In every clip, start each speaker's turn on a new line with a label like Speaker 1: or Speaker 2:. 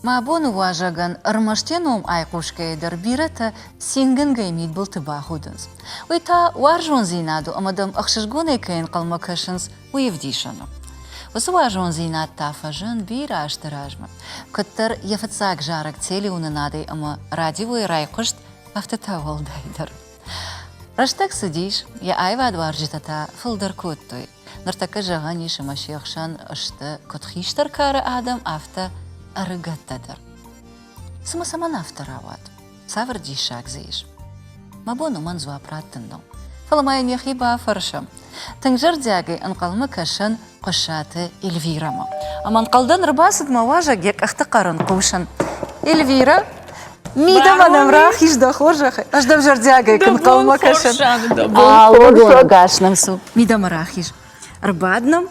Speaker 1: Мӕ абоны уазӕгӕн ӕрмӕст йӕ ном айхъусгӕйӕ дӕр бирӕтӕ цингӕнгӕ мидбылты бахудынц. Уый та уарзондзинад у ӕмӕ дӕм ӕхсызгонӕй кӕй ӕнхъӕлмӕ кӕсынц, уый ӕвдисӕн у. Уыцы уарзондзинад та фӕзынд бирӕ азты размӕ. Куыддӕр йӕ фыццаг зарӕг телеуынынадӕй ӕмӕ радиойы райхъуыст, афтӕ та уӕлдайдӕр. Рӕстӕг цыдис, йӕ аивадуарзджытӕ та фылдӕр кодтой. Ныртӕккӕ зӕгъӕн ис, ӕмӕ се хсӕн сты куыд хистӕр кары адӕм, афтӕ ӕрыгӕттӕ дӕр. Цымӕ цӕмӕн афтӕ рауад? Цавӕр диссаг дзы ис? Мӕ бон уымӕн дзуапп раттын нӕу. Фӕлӕ ма йын йӕхи бафӕрсӕм. Тынг зӕрдиагӕй ӕнхъӕлмӕ кӕсын Хъуыссӕты Эльвирӕмӕ. Ӕмӕ ӕнхъӕлдӕн ӕрбацыд мӕ уазӕг, йӕ къӕхты хъӕр ын хъусын. Эльвирӕ, мидӕмӕ нӕм рахиз дӕ хорзӕхӕй. Ӕз дӕм зӕрдиагӕй куы нхъӕлмӕ кӕсын. Алло, гас нӕм цу. Мидӕмӕ рахиз. Ӕрбад нӕм.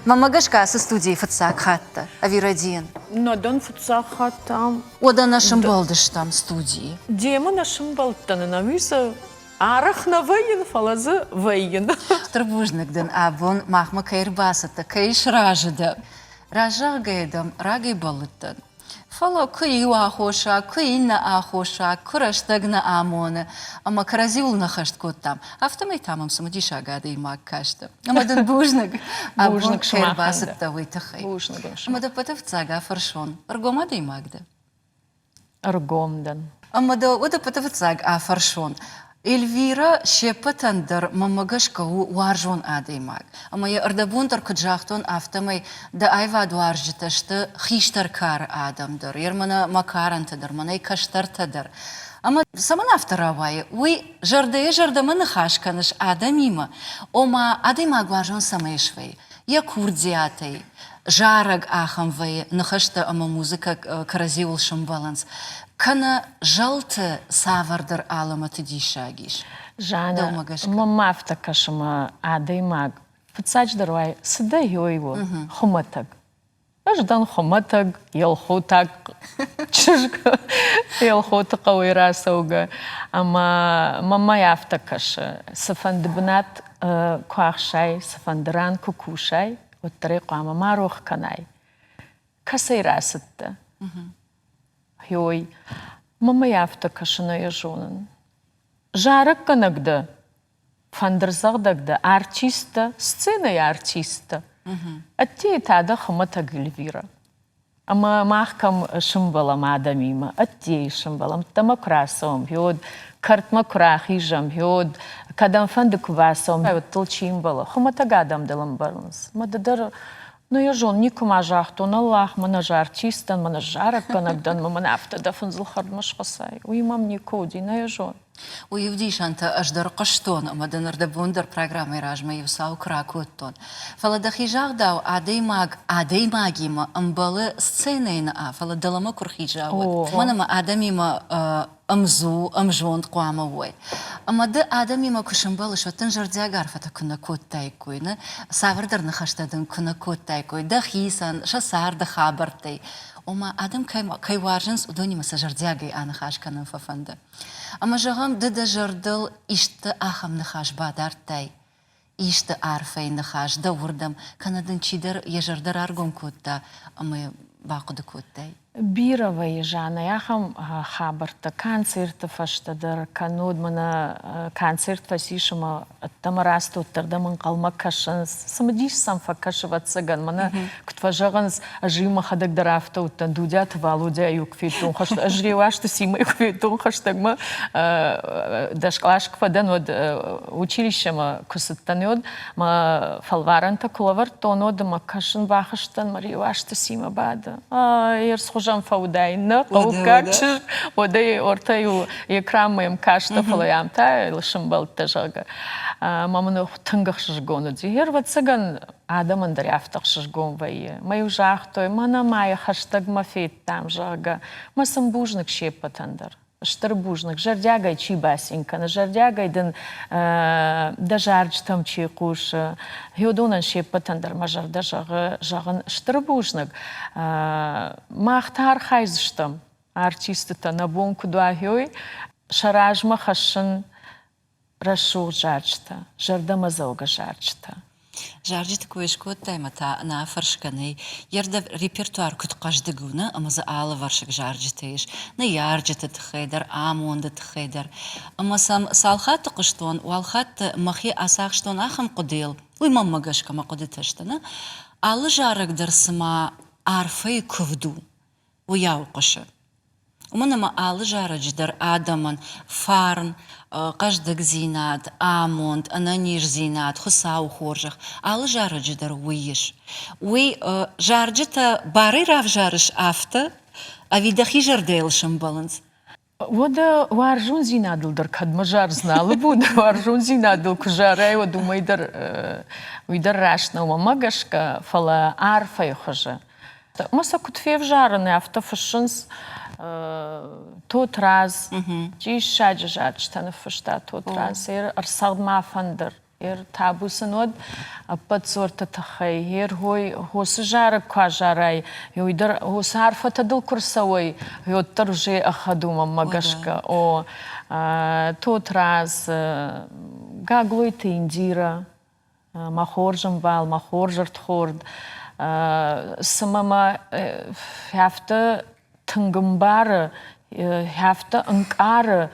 Speaker 1: Мӕнмӕ гӕсгӕ ацы студийы фыццаг хатт дӕ, ӕви рӕдийын?
Speaker 2: Нӕ дӕн фыццаг хатт ам.
Speaker 1: Уӕдӕ нӕ сымбӕлдыстӕм студийы.
Speaker 2: Демӕ нӕ сымбӕлдтӕн, ӕнӕуи дзы арӕх нӕ вӕййын, фӕлӕ дзы вӕййын.
Speaker 1: Стыр бузныг дын абон махмӕ кӕй ӕрбацыдтӕ, кӕй сразы дӕ. Раззагъгӕйӕ дӕм рагӕй бӕллыдтӕн. Фӕлӕ куы иу аххосаг, куы иннӕ аххосаг, куы рӕстӕг нӕ амоны, ӕмӕ кӕрӕдзиуыл нӕ хӕст кодтам, афтӕмӕй та мӕм цымыдисаг адӕймаг касты. Ӕмӕ дын бузныг, абон кӕй ӕрбацыдтӕ, уый тыххӕй.
Speaker 2: Бузныг.
Speaker 1: Ӕмӕ дӕ ӕппӕты фыццаг афӕрсон, ӕргом адӕймаг дӕ?
Speaker 2: Ӕргом дӕн.
Speaker 1: Ӕмӕ дӕ уӕд ӕппӕты фыццаг афӕрсон, Эльвирӕ се ппӕтӕн дӕр, мӕнмӕ гӕсгӕ, у уарзон адӕймаг. Ӕмӕ йӕ ӕрдӕбон дӕр куыд загътон, афтӕмӕй дӕ аивадуарзджытӕ сты хистӕр кары адӕм дӕр, йе мӕнӕ мӕ карӕнтӕ дӕр, мӕнӕй кӕстӕртӕ дӕр. Ӕмӕ цӕмӕн афтӕ рауайы, уый зӕрдӕйӕ зӕрдӕмӕ ныхас кӕныс адӕмимӕ, ома адӕймаг уарзон цӕмӕй свӕййы, йӕ курдиатӕй, зарӕг ахӕм вӕййы, ныхӕстӕ ӕмӕ музыкӕ кӕрӕдзиуыл сӕмбӕлынц, кӕнӕ зӕлты цавӕрдӕр алӕмӕты диссаг ис.
Speaker 2: Жаннӕ, мӕнмӕ афтӕ кӕсы, мӕ адӕймаг фыццаджыдӕр уай, цы дӕ ёй у, хуымӕтӕг. Ӕз дӕн хуымӕтӕг, елхотаг чызг, Елхоты хъӕуӕй рацӕугӕ. Ӕмӕ мӕнмӕ афтӕ кӕсы, цыфӕнды бынат куы ахсай, цыфӕнды ран куы кусай, уӕддӕр ӕй хъуамӕ ма рох кӕнай. Кӕцӕй рацыдтӕ? Ой, мӕнмӕ афтӕ кӕсы, нӕ йӕ зонын. Зарӕггӕнӕг дӕ, фӕндырдзӕгъдӕг дӕ, артист дӕ, сценӕйы артист дӕ. Ӕддейы та дӕ хуымӕтӕг Эльвирӕ. Ӕмӕ мах кӕм сымбӕлӕм адӕмимӕ, ӕддейы сымбӕлӕм, ӕддӕмӕ куы рацӕуӕм, гьод кӕртмӕ куы рахизӕм, гьод кӕдӕмфӕнды куы бацӕуӕм, уӕддыл чи ӕмбӕлы, хуымӕтӕг адӕм дыл ӕмбӕлынц. Мӕ ды дӕр, ну йӕ зон, никуы ма загътон, Аллах, мӕн ӕз артист дӕн, мӕн ӕз зарӕггӕнӕг дӕн, мӕн афтӕ дӕ фындзыл хӕрдмӕ схӕцай. Уый мӕм никуы уыди, нӕ йӕ зон.
Speaker 1: Уый ӕвдисӕнтӕ ӕз дӕр хъуыстон ӕмӕ дын ӕрдӕбон дӕр программӕйы размӕ иу цау куы ракодтон. Фӕлӕ дӕхи загъдау, адӕймаг адӕймагимӕ ӕмбӕлы сценӕйы нӕ, фӕлӕ дӕлӕмӕ куы рхиза, уӕд. Уымӕн ӕмӕ адӕмимӕ ӕмдзу, ӕмзонд хъуамӕ уой. Ӕмӕ ды адӕмимӕ куы сӕмбӕлыс, уӕд дын зӕрдиаг арфӕтӕ куы нӕ кодтаиккой, нӕ? Цавӕрдӕр ныхӕстӕ дын куы нӕ кодтаиккой дӕхицӕн, сӕ царды хабӕрттӕй. Ома, адӕм кӕй уарзынц, уыдонимӕ сӕ зӕрдиагӕй аныхас кӕнын фӕфӕнды. Ӕмӕ, зӕгъӕм, ды дӕ зӕрдыл исты ахӕм ныхас бадардтай, исты арфӕйы ныхас дӕуырдӕм, кӕнӕ дын чидӕр йӕ зӕрдӕ раргом кодта ӕмӕ бахъуыды кодтай?
Speaker 2: Бирӕ вӕййы, Жаннӕ, ахӕм хабӕрттӕ концерты фӕстӕ дӕр, кӕннод мӕнӕ концерт фӕцис ӕмӕ ӕддӕмӕ рацыд, ӕнхъӕлмӕ кӕсынц, цымыдис сӕм фӕкӕсы, ӕвӕццӕгӕн, мӕнӕ куыд фӕзӕгъынц, ӕз-иу мӕхӕдӕг дӕр афтӕ уыдтӕн, Дудиаты Валодяйы-иу куы федтон хӕстӕг, ӕз Реуазты Симӕйы куы федтон хӕстӕгмӕ, дӕс кълас куы фӕдӕн, уӕд училищемӕ куы цыдтӕн, уӕд мӕ фӕлварӕнтӕ куы лӕвӕрдтон, уӕд ӕмӕ кӕсын бахызтӕн, мӕ Реуазты Симӕ бады. Ерсхуызӕн фӕуыдаин, нӕ хъӕуккаг чызг, уӕд ӕй ортӕ-иу экранмӕ йӕм кастӕ, фӕлӕ йӕм та сымбӕлдтӕ, зӕгъгӕ. Ӕмӕ мын тынг ӕхсызгон уыди. Ӕвӕццӕгӕн, адӕмӕн дӕр афтӕ ӕхсызгон вӕййы. Мӕ-иу загътой, мӕнӕ ма йӕ хӕстӕгмӕ федтам, зӕгъгӕ. Мӕ сын бузныг се ппӕтӕн дӕр. Стыр бузныг, зӕрдиагӕй чи бацин кӕны, зӕрдиагӕй дын дӕ зарджытӕм чи хъусы, уыдонӕн се ппӕтӕн дӕр мӕ зӕрдӕ зӕгъы, зӕгъын стыр бузныг. Мах та архайдзыстӕм, артистытӕ нӕ бон куыд уа, сӕ размӕ хӕссын рӕсугъд зарджытӕ, зӕрдӕмӕдзӕугӕ зарджытӕ.
Speaker 1: Зарджыты кой скодтай ӕмӕ та ӕнӕафӕрсгӕ нӕй, йе репертуар куыд хъӕздыг у, нӕ, ӕмӕ дзы алывӕрсыг зарджытӕ ис, ныййарджыты тыххӕй дӕр, амонды тыххӕй дӕр. Ӕмӕ сӕм цал хатты хъуыстон, уал хатты мӕхи ацахстон ахӕм хъуыдыйыл, уый мӕнмӕ гӕсгӕ мӕ хъуыдытӕ сты, нӕ? Алы зарӕг дӕр цыма арфӕйы куывд у, уыйау хъуысы. Уымӕн ӕмӕ алы зарӕджы дӕр адӕмӕн фарн, хъӕздыгдзинад, амонд, ӕнӕниздзинад, Хуыцауы хорзӕх алы зарӕджы дӕр уый ис. Уый зарджытӕ барӕй равзарыс афтӕ, ӕви дӕхи зӕрдӕйыл сӕмбӕлынц?
Speaker 2: Уӕдӕ уарзондзинадыл дӕр кӕдмӕ зардзынӕ алы бон дӕр уарзондзинадыл куы зарай, уӕд уымӕй дӕр уый дӕр раст нӕу мӕнмӕ гӕсгӕ, фӕлӕ арфӕйы хуызы. Ӕмӕ сӕ куыд февзарын, афтӕ фыссынц Тотрадз, диссаджы зарджытӕ ныффыста Тотрадз, ӕрцӕгъд ма фӕндыр. Ер табу сын уӕд ӕппӕт дзорты тыххӕй. Ер хой хосы зарӕг куы азарай, уый дӕр хосы арфӕтӕ дыл куы рцӕуой, уӕддӕр уже ӕххӕд у мӕнмӕ гӕсгӕ. О, Тотрадз, Гаглойты Индира, мӕ хорз ӕмбал, мӕ хорз ӕрдхорд, цымӕ мӕ афтӕ тынг ӕмбары, афтӕ ӕнкъары,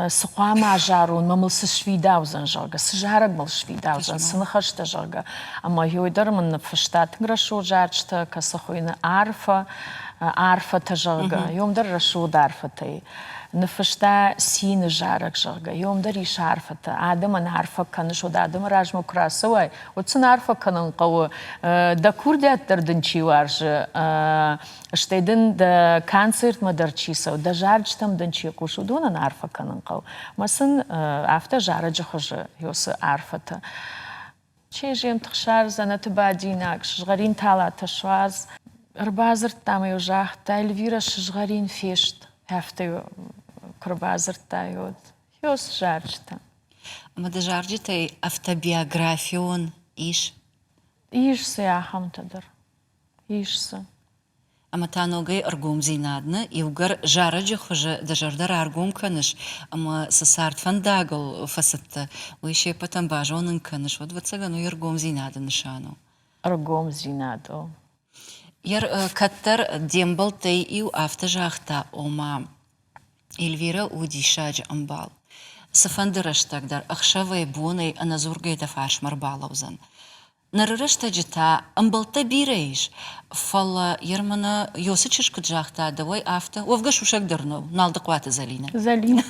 Speaker 2: цы хъуамӕ азарон, мӕ мыл цы сфидаудзӕн, зӕгъгӕ, цы зарӕг мыл сфидаудзӕн, цы ныхӕстӕ, зӕгъгӕ. Ӕмӕ уый дӕр мын ныффыста тынг рӕсугъд зарджытӕ, кӕцы хуыйны Арфӕ, арфӕтӕ, зӕгъгӕ. Йом дӕр рӕсугъд арфӕтӕй. Ныффыста цины зарӕг, зӕгъгӕ. Йом дӕр ис арфӕтӕ. Адӕмӕн арфӕ кӕныс, уӕд адӕмы размӕ куы рацӕуай, уӕд сын арфӕ кӕнын хъӕуы. Дӕ курдиат дӕр дын чи уарзы, стӕй дын дӕ концертмӕ дӕр чи цӕуы, дӕ зарджытӕм дын чи хъусы, уыдонӕн арфӕ кӕнын хъӕуы. Мӕ сын афтӕ зарӕджы хуызы уыцы арфӕтӕ. Чеземты хсар дзӕнӕты бадинаг, сызгъӕрин талатӕ суадз. Ӕрбадзырдта ӕмӕ-иу загъта, Эльвирӕ, сызгъӕрин фест. Афтӕ куы рбадзырдта, уӕд Ёс зарджытӕ.
Speaker 1: Ӕмӕ дӕ зарджытӕй автобиографион ис?
Speaker 2: Ис дзы ахӕмтӕ дӕр. Ис дзы.
Speaker 1: Ӕмӕ та ногӕй ӕргомдзинад нӕ, иугӕр зарӕджы хуызы дӕ зӕрдӕ раргом кӕныс ӕмӕ цы цардфӕндагыл фӕцыдтӕ, уый се ппӕтӕн базонын кӕныс, уӕд, ӕвӕццӕгӕн, уый ӕргомдзинады нысан у.
Speaker 2: Ӕргомдзинад у.
Speaker 1: Кӕддӕр де мбӕлттӕй иу афтӕ загъта, ома Эльвирӕ у диссаджы ӕмбал. Цыфӕнды рӕстӕг дӕр ӕхсӕвӕй-бонӕй ӕнӕдзургӕйӕ дӕ фарсмӕ ӕрбалӕудзӕн. Ныры рӕстӕджы та ӕмбӕлттӕ бирӕ ис, фӕлӕ Ермана Йосы чызг куыд загъта, дӕуӕй афтӕ, уӕвгӕ сусӕг дӕр нӕу, Налдыхъуаты Зӕлинӕ.
Speaker 2: Зӕлинӕ.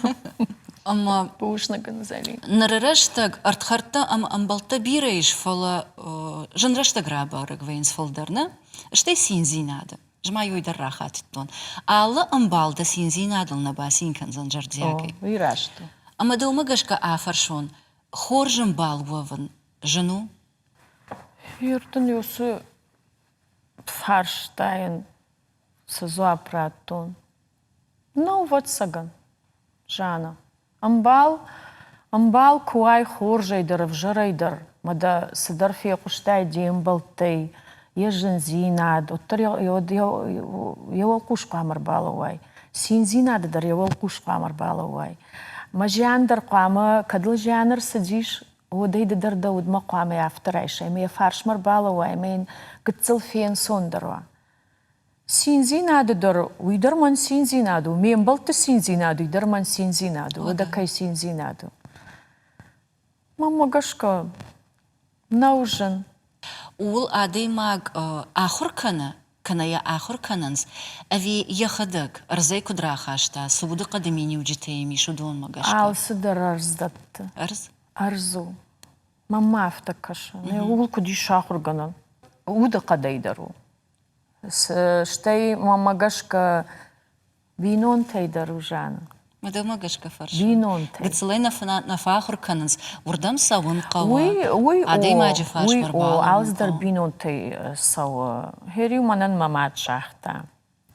Speaker 1: Ӕмӕ
Speaker 2: Бузныг ын, Зӕлинӕ.
Speaker 1: Ныры рӕстӕг ӕрдхӕрдтӕ ӕмӕ ӕмбӕлттӕ бирӕ ис, фӕлӕ зын рӕстӕг рабӕрӕг вӕййынц фылдӕр, нӕ? Стӕй циндзинады. Ӕз ма иуӕй дӕр рахатыдтон. Алы ӕмбал дӕ циндзинадыл нӕ бацин кӕндзӕн зӕрдиагӕй.
Speaker 2: О, уый раст у.
Speaker 1: Ӕмӕ дӕумӕ гӕсгӕ афӕрсон, хорз ӕмбал уӕвын зын у?
Speaker 2: Ирдын уыцы фарстайӕн цы дзуапп радтон? Нӕу, ӕвӕццӕгӕн, Жанна. Ӕмбал, ӕмбал куы уай хорзӕй дӕр, ӕвзӕрӕй дӕр, мӕ дӕ цыдӕр фехъуыстай де мбӕлттӕй, йӕ зындзинад, уӕддӕр йӕ уӕлхъус хъуамӕ ӕрбалӕууай. Циндзинады дӕр йӕ уӕлхъус хъуамӕ ӕрбалӕууай. Мӕ зиан дӕр хъуамӕ, кӕд ыл зиан ӕрцыдис, уӕд ӕй ды дӕр дӕ удмӕ хъуамӕ афтӕ райсай, ӕмӕ йӕ фарсмӕ ӕрбалӕууай ӕмӕ йын гыццыл фенцондӕр уа. Циндзинады дӕр уый дӕр мӕн циндзинад у, ме мбӕлтты циндзинад уый дӕр мӕн циндзинад у, уӕдӕ кӕй циндзинад у. Мӕнмӕ гӕсгӕ, нӕу зын.
Speaker 1: Ууыл адӕймаг ахуыр кӕны, кӕнӕ йӕ ахуыр кӕнынц, ӕви йӕхӕдӕг ӕрдзӕй куыд рахаста, цы удыхъӕды миниуджытӕ йӕм ис, уыдонмӕ гӕсгӕ?
Speaker 2: Алцыдӕр ӕрдз дӕтты.
Speaker 1: Ӕрдз?
Speaker 2: Ӕрдз у. Мӕнмӕ афтӕ кӕсы. Ууыл куыд ис сахуыргӕнӕн? Удыхъӕдӕй дӕр у. Стӕй мӕнмӕ гӕсгӕ Бинонтӕй дӕр у Жанна.
Speaker 1: Мадӕмӕ гӕсгӕ фӕрсын.
Speaker 2: Бинонтӕй.
Speaker 1: Гыццылӕй нӕ, нӕ фӕахуыр кӕнынц, уырдӕм цӕуын хъӕуы.
Speaker 2: Уый, уый
Speaker 1: адӕймаджы
Speaker 2: о,
Speaker 1: фарсмӕ
Speaker 2: уый о,
Speaker 1: ӕрбалӕууын
Speaker 2: алцыдӕр
Speaker 1: хъӕуы.
Speaker 2: бинонтӕй цӕуы. Хериу мӕнӕн мӕ мад загъта,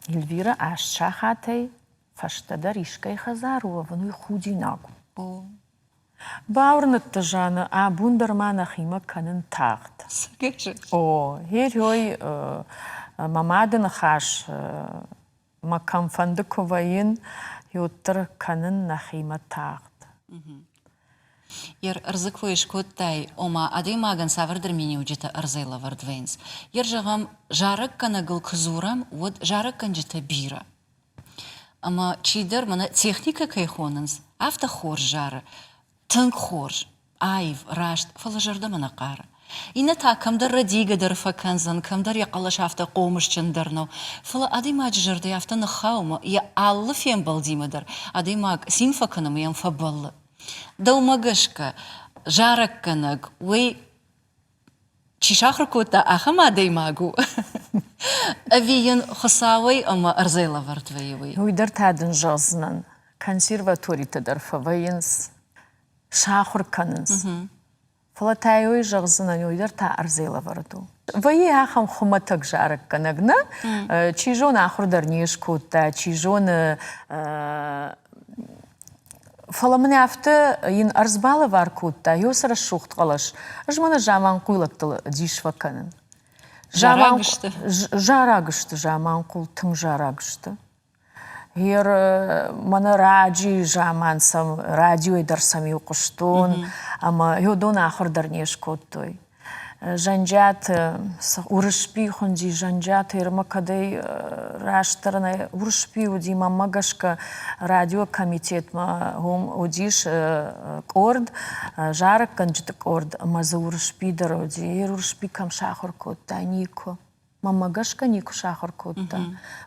Speaker 2: Эльвирӕ аст сахатӕй фӕстӕдӕр искӕй хӕдзары уӕвын уый худинаг у.
Speaker 1: О.
Speaker 2: Бауырныдта Жанна, абон дӕр ма нӕхимӕ кӕнын тагъд. О, Херой мӕ мады ныхас мӕ кӕмфӕнды куы вӕййын, уӕддӕр кӕнын нӕхимӕ тагъд.
Speaker 1: Йе ӕрдзы кой скодтай, ома адӕймагӕн цавӕрдӕр миниуджытӕ ӕрдзӕй лӕвӕрд вӕййынц. Йе зӕгъӕм, зарӕггӕнӕгыл куы дзурӕм, уӕд зарӕггӕнджытӕ бирӕ. Ӕмӕ чидӕр мӕнӕ техникӕ кӕй хонынц, афтӕ хорз зары, тынг хорз, аив, раст, фӕлӕ зӕрдӕмӕ нӕ хъары. Иннӕ та кӕмдӕр рӕдийгӕ дӕр фӕкӕндзӕн, кӕмдӕр йӕ хъӕлӕс афтӕ хъомысджын дӕр нӕу. Фӕлӕ адӕймаджы зӕрдӕ афтӕ ныххауы ӕмӕ йӕ алы фембӕлдимӕ дӕр адӕймаг цин фӕкӕны ӕмӕ йӕм фӕбӕллы. Дӕумӕ гӕсгӕ, зарӕггӕнӕг уый чи сахуыр кодта, ахӕм адӕймаг у? Ӕви йын Хуыцауӕй ӕмӕ ӕрдзӕй лӕвӕрд вӕййы уый?
Speaker 2: Уый дӕр та дын зӕгъдзынӕн. Консерваторитӕ дӕр фӕвӕййынц, сахуыр кӕнынц. Фӕлӕ та уый зӕгъдзынӕн, уый дӕр та ӕрдзӕй лӕвӕрд у. Вӕййы ахӕм хуымӕтӕг зарӕггӕнӕг, нӕ? Чи зоны, ахуыр дӕр не скодта, чи зоны, Фӕлӕ мын афтӕ йын ӕрдз балӕвар кодта йоцы рӕсугъд хъӕлӕс. Ӕз мӕнӕ заманхъуйлӕгтыл дис фӕкӕнын.
Speaker 1: Зараг сты?
Speaker 2: Зараг сты, Заманхъул тынг зараг сты. Гъер мӕнӕ раджы заман сӕм радиойы дӕр сӕм-иу хъуыстон, ӕмӕ уыдон ахуыр дӕр не скодтой. Зӕнджиаты Уырысби хуынди Зӕнджиаты Ирмӕ кӕдӕй растдӕр нӕ Уырысби уыди, мӕнмӕ гӕсгӕ радиокомитетмӕ уым уыдис къорд, зарӕггӕнджыты къорд ӕмӕ дзы Уырысби дӕр уыди. Уырысби кӕм сахуыр кодта, никуы. Мӕнмӕ гӕсгӕ никуы сахуыр кодта.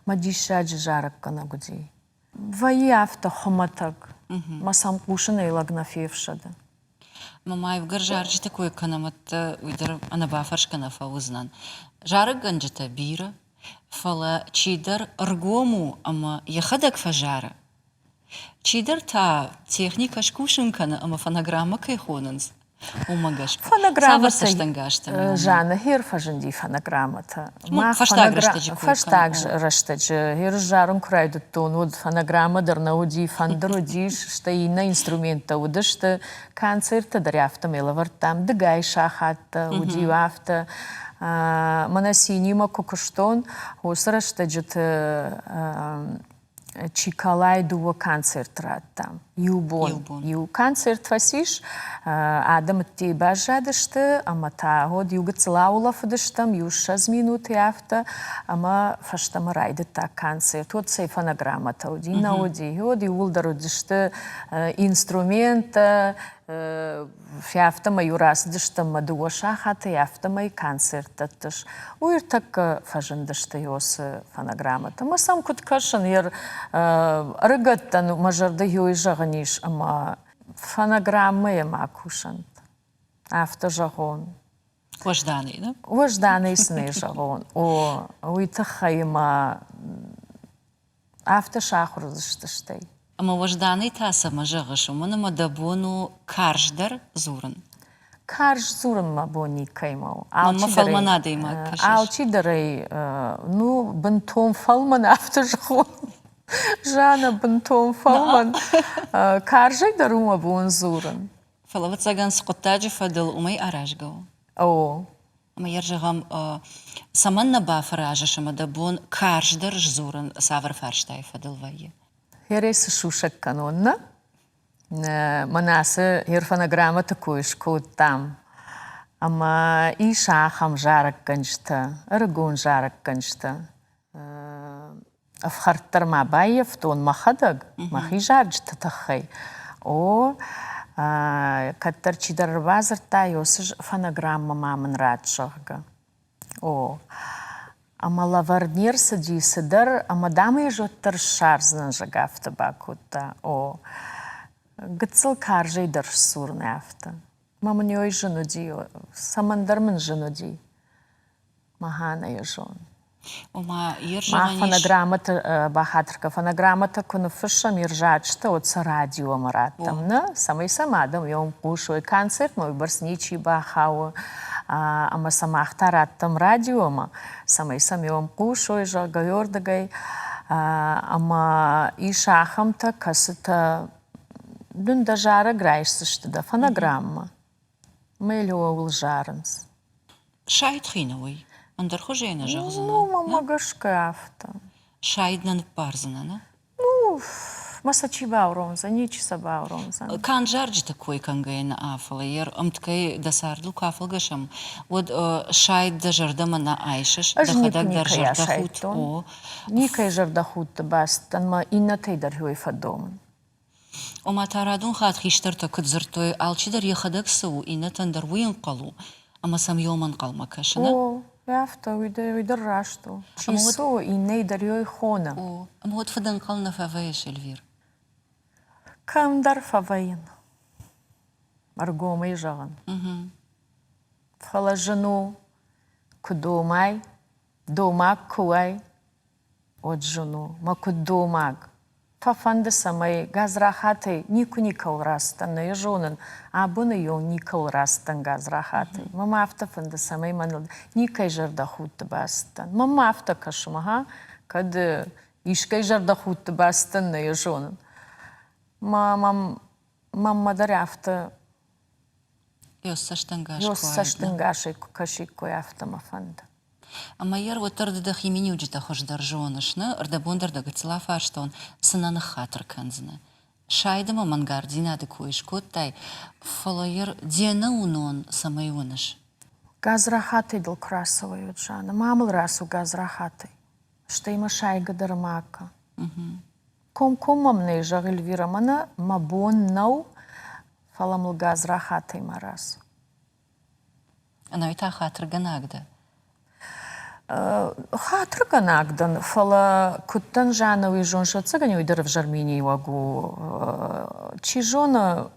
Speaker 2: Мӕ диссаджы зарӕггӕнӕг уыди. Вӕййы афтӕ хуымӕтӕг, мӕ сӕм хъусынӕй лӕг нӕ фефсӕды.
Speaker 1: Ӕмӕ ма иугӕр зарджыты кой кӕнӕм, уый дӕр ӕнӕбафӕрсгӕ нӕ фӕуыдзынӕн. Зарӕггӕнджытӕ бирӕ, фӕлӕ чидӕр ӕргом у ӕмӕ йӕхӕдӕг фӕзары, чидӕр та техникӕ скусын кӕны ӕмӕ фонограммӕ кӕй хонынц, уымӕ гӕсгӕ. Цавӕр цӕстӕнгастӕ?
Speaker 2: Жанна хер фӕзынди фонограммӕтӕ.
Speaker 1: Фӕстаг рӕстӕджы
Speaker 2: Фӕстаг рӕстӕджы хер зарын куы райдыдтон, уӕд фонограммӕ дӕр нӕ уыди, фӕндыр уыдис, стӕй иннӕ инструменттӕ уыдысты. Концерттӕ дӕр афтӕмӕй лӕвӕрдтам дыгай сахаттӕ, уыди афтӕ. Мӕнӕ цинимӕ куы куыстон, уыцы рӕстӕджыты Чиколайы дыууӕ концерт радтам. Иу бон. Иу концерт фӕцис, адӕм ӕддейы баззадысты ӕмӕ та уӕд иу гыццыл аулӕфыдыстӕм, иу 20 минуты афтӕ, ӕмӕ фӕстӕмӕ райдыдта концерт. Уӕд цӕй фонограммӕтӕ уыди, нӕ уыди. Уӕд иууылдӕр уыдысты инструменттӕ, Афтӕмӕй-иу рацыдыстӕм мӕ дыууӕ сахатӕй, афтӕмӕй концерт дӕттыс. Уый ӕртӕккӕ фӕзындысты Иосы фонограммӕтӕ. Ӕмӕ сӕм куыд кӕсын, йе рыгӕттӕн мӕ зӕрдӕ йой зӕгъын ис, ӕмӕ фонограммӕйӕ ма кусӕнт. Афтӕ зӕгъон.
Speaker 1: Уӕзданӕй, нӕ?
Speaker 2: Уӕзданӕй сын ӕй зӕгъон. О, уый тыххӕй мӕ Афтӕ сахуыр уыдзысты стӕй.
Speaker 1: Ӕмӕ уӕзданӕй та цӕмӕ зӕгъыс, уымӕн ӕмӕ дӕ бон у карздӕр дзурын?
Speaker 2: Карз дзурын мӕ бон никӕимӕ у.
Speaker 1: Мӕнмӕ фӕлмӕн адӕймаг кӕсыс.
Speaker 2: Алчидӕр ӕй, ну, бынтон фӕлмӕн афтӕ зӕгъон. Жанна бынтон фӕлмӕн. Карзӕй дӕр у мӕ бон дзурын.
Speaker 1: Фӕлӕ, ӕвӕццӕгӕн, цы хъуыддаджы фӕдыл, уымӕй аразгӕ у.
Speaker 2: О.
Speaker 1: Ӕмӕ йӕ зӕгъӕм, цӕмӕн нӕ бафӕразыс ӕмӕ дӕ бон карздӕр сдзурын цавӕр фарстайы фӕдыл вӕййы?
Speaker 2: Херӕй цы сусӕг кӕнон, нӕ? Мӕнӕ ацы фонограммӕты кой скодтам. Ӕмӕ ис ахӕм зарӕггӕнджытӕ, ӕрыгон зарӕггӕнджытӕ. Ӕфхӕрд дӕр ма баййӕфтон мӕхӕдӕг, мӕхи зарджыты тыххӕй. О, кӕддӕр чидӕр ӕрбадзырдта, ёсы фонограммӕ ма мын ратт, зӕгъгӕ. О, ӕмӕ лӕвӕрд не рцыди цыдӕр, ӕмӕ дам ӕз уӕддӕр ссардзынӕн, зӕгъгӕ, афтӕ бакодта. О, гыццыл карзӕй дӕр сдзурын афтӕ. Мӕ мын ёй зын уыди, цӕмӕндӕр мын зын уыди. Махӕн зон.
Speaker 1: Ома,
Speaker 2: Мах фонограммӕтӕ бахатыр фонограммӕтӕ куы ныффыссӕм ирзаджытӕ, уӕд сӕ радиомӕ раттӕм, нӕ? Цӕмӕй сӕм адӕм йӕм хъусой. Концертмӕ уыйбӕрц ничи бахауы, ӕмӕ сӕ мах та раттӕм радиомӕ, цӕмӕй сӕм йӕм хъусой, зӕгъгӕ, уырдыгӕй. Ӕмӕ ис ахӕмтӕ, кӕцытӕ дын дӕ зарӕг райсдзысты дӕ фонограммӕ. Мэлиоуыл зарынц.
Speaker 1: Сайд хин уый. Ӕндӕр хуызӕй нӕ зӕгъдзынӕ.
Speaker 2: Ну, мӕнмӕ гӕсгӕ афтӕ.
Speaker 1: Сайд нӕ ныббардзынӕ, нӕ?
Speaker 2: Ну, Мӕ сӕ чи бауромдзӕн, ничи сӕ бауромдзӕн.
Speaker 1: Канд зарджыты кой кӕнгӕйӕ нӕ, фӕлӕ йӕ ӕмткӕй дӕ цардыл куы афӕлгӕсӕм, уӕд сайд дӕ зӕрдӕмӕ нӕ айсыс,
Speaker 2: Ӕз
Speaker 1: дӕхӕдӕг
Speaker 2: никуы
Speaker 1: дӕр
Speaker 2: никӕй
Speaker 1: зӕрдӕхудт
Speaker 2: асайдтон.
Speaker 1: о.
Speaker 2: Никӕй зӕрдӕхудты бацыдтӕн мӕ иннӕтӕй дӕр уый фӕдомын.
Speaker 1: Ома та радон хатт хистӕртӕ куыд дзырдтой, алчидӕр йӕхӕдӕг цы у, иннӕтӕн дӕр уый ӕнхъӕл у, ӕмӕ сӕм ём ӕнхъӕлмӕ кӕсы, нӕ?
Speaker 2: О, афтӕ, уый дӕр, уый дӕр раст у. Чи цы у, иннӕйы дӕр ёй хоны.
Speaker 1: О, ӕмӕ уӕд фыдӕнхъӕл нӕ фӕвӕййыс, Эльвир?
Speaker 2: Кӕмдӕр фӕвӕййын. Ӕргомӕй зӕгъын. Фӕлӕ зын у, куы домай, домаг куы уай, уӕд зын у, мӕ куыд домаг. Фӕфӕнды, цӕмӕй гадзрахатӕй никуы никӕуыл рацыдтӕн, нӕ йӕ зонын, абоны онг никӕуыл рацыдтӕн гадзрахатӕй. Мӕ афтӕ фӕнды, цӕмӕй мӕныл никӕй зӕрдӕхудты бацыдтӕн. Мӕнмӕ афтӕ кӕсы, мӕ кӕд искӕй зӕрдӕхудты бацыдтӕн, нӕ йӕ зонын. Мӕ мӕнмӕ дӕр афтӕ цӕстӕнгасӕй куы кӕсиккой, афтӕ мӕ фӕнды.
Speaker 1: Ӕмӕ йӕ уӕддӕр ды дӕхи миниуджытӕ хуыздӕр зоныс, нӕ? Ӕрдӕбон дӕр дӕ гыццыл афарстон, цы нӕ ныххатыр кӕндзынӕ? Сайд ӕмӕ мӕнгарддзинады кой скодтай, фӕлӕ йӕ де нӕуынон цӕмӕй уыныс?
Speaker 2: Гадзрахатӕй дыл куы рацӕуай, уӕд, Жанна, ма мыл рацу гадзрахатӕй. Стӕй мӕ сайгӕ дӕр ма кӕ. Комкоммӕ мын ӕй зӕгъ, Эльвирӕ, мӕнӕ мӕ бон нӕу, фӕлӕ мыл гадзрахатӕй ма рацу.
Speaker 1: Ӕнӕуи та хатыргӕнаг дӕ?
Speaker 2: Хатыргӕнаг дӕн, фӕлӕ куыд дӕн Жанна, уый зон, ӕцӕгӕн уый дӕр ӕвзӕр миниуӕг у. Чи зоны,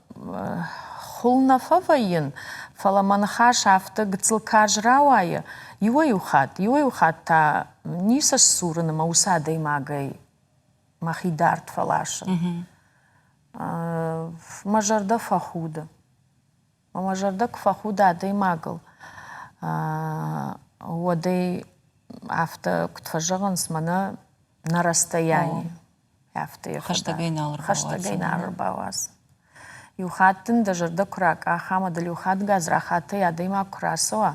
Speaker 2: хуыл нӕ фӕвӕййын, фӕлӕ мӕ ныхас афтӕ гыццыл карз рауайы иуӕй-иу хатт, иуӕй-иу хатт та ницы сдзурын ӕмӕ уыцы адӕймагӕй мӕхи дард фӕласын. Мӕ зӕрдӕ фӕхуды. Мӕ зӕрдӕ куы фӕхуды адӕймагыл, уӕд ӕй афтӕ куыд фӕзӕгъынц, мӕнӕ на расстоянии. Афтӕ йӕ
Speaker 1: хӕстӕгӕй нал
Speaker 2: хӕстӕгӕй нал ӕрбауадз. Иу хатт дын дӕ зӕрдӕ куы ракъаха ӕмӕ дыл иу хатт гадзрахатӕй адӕймаг куы рацӕуа,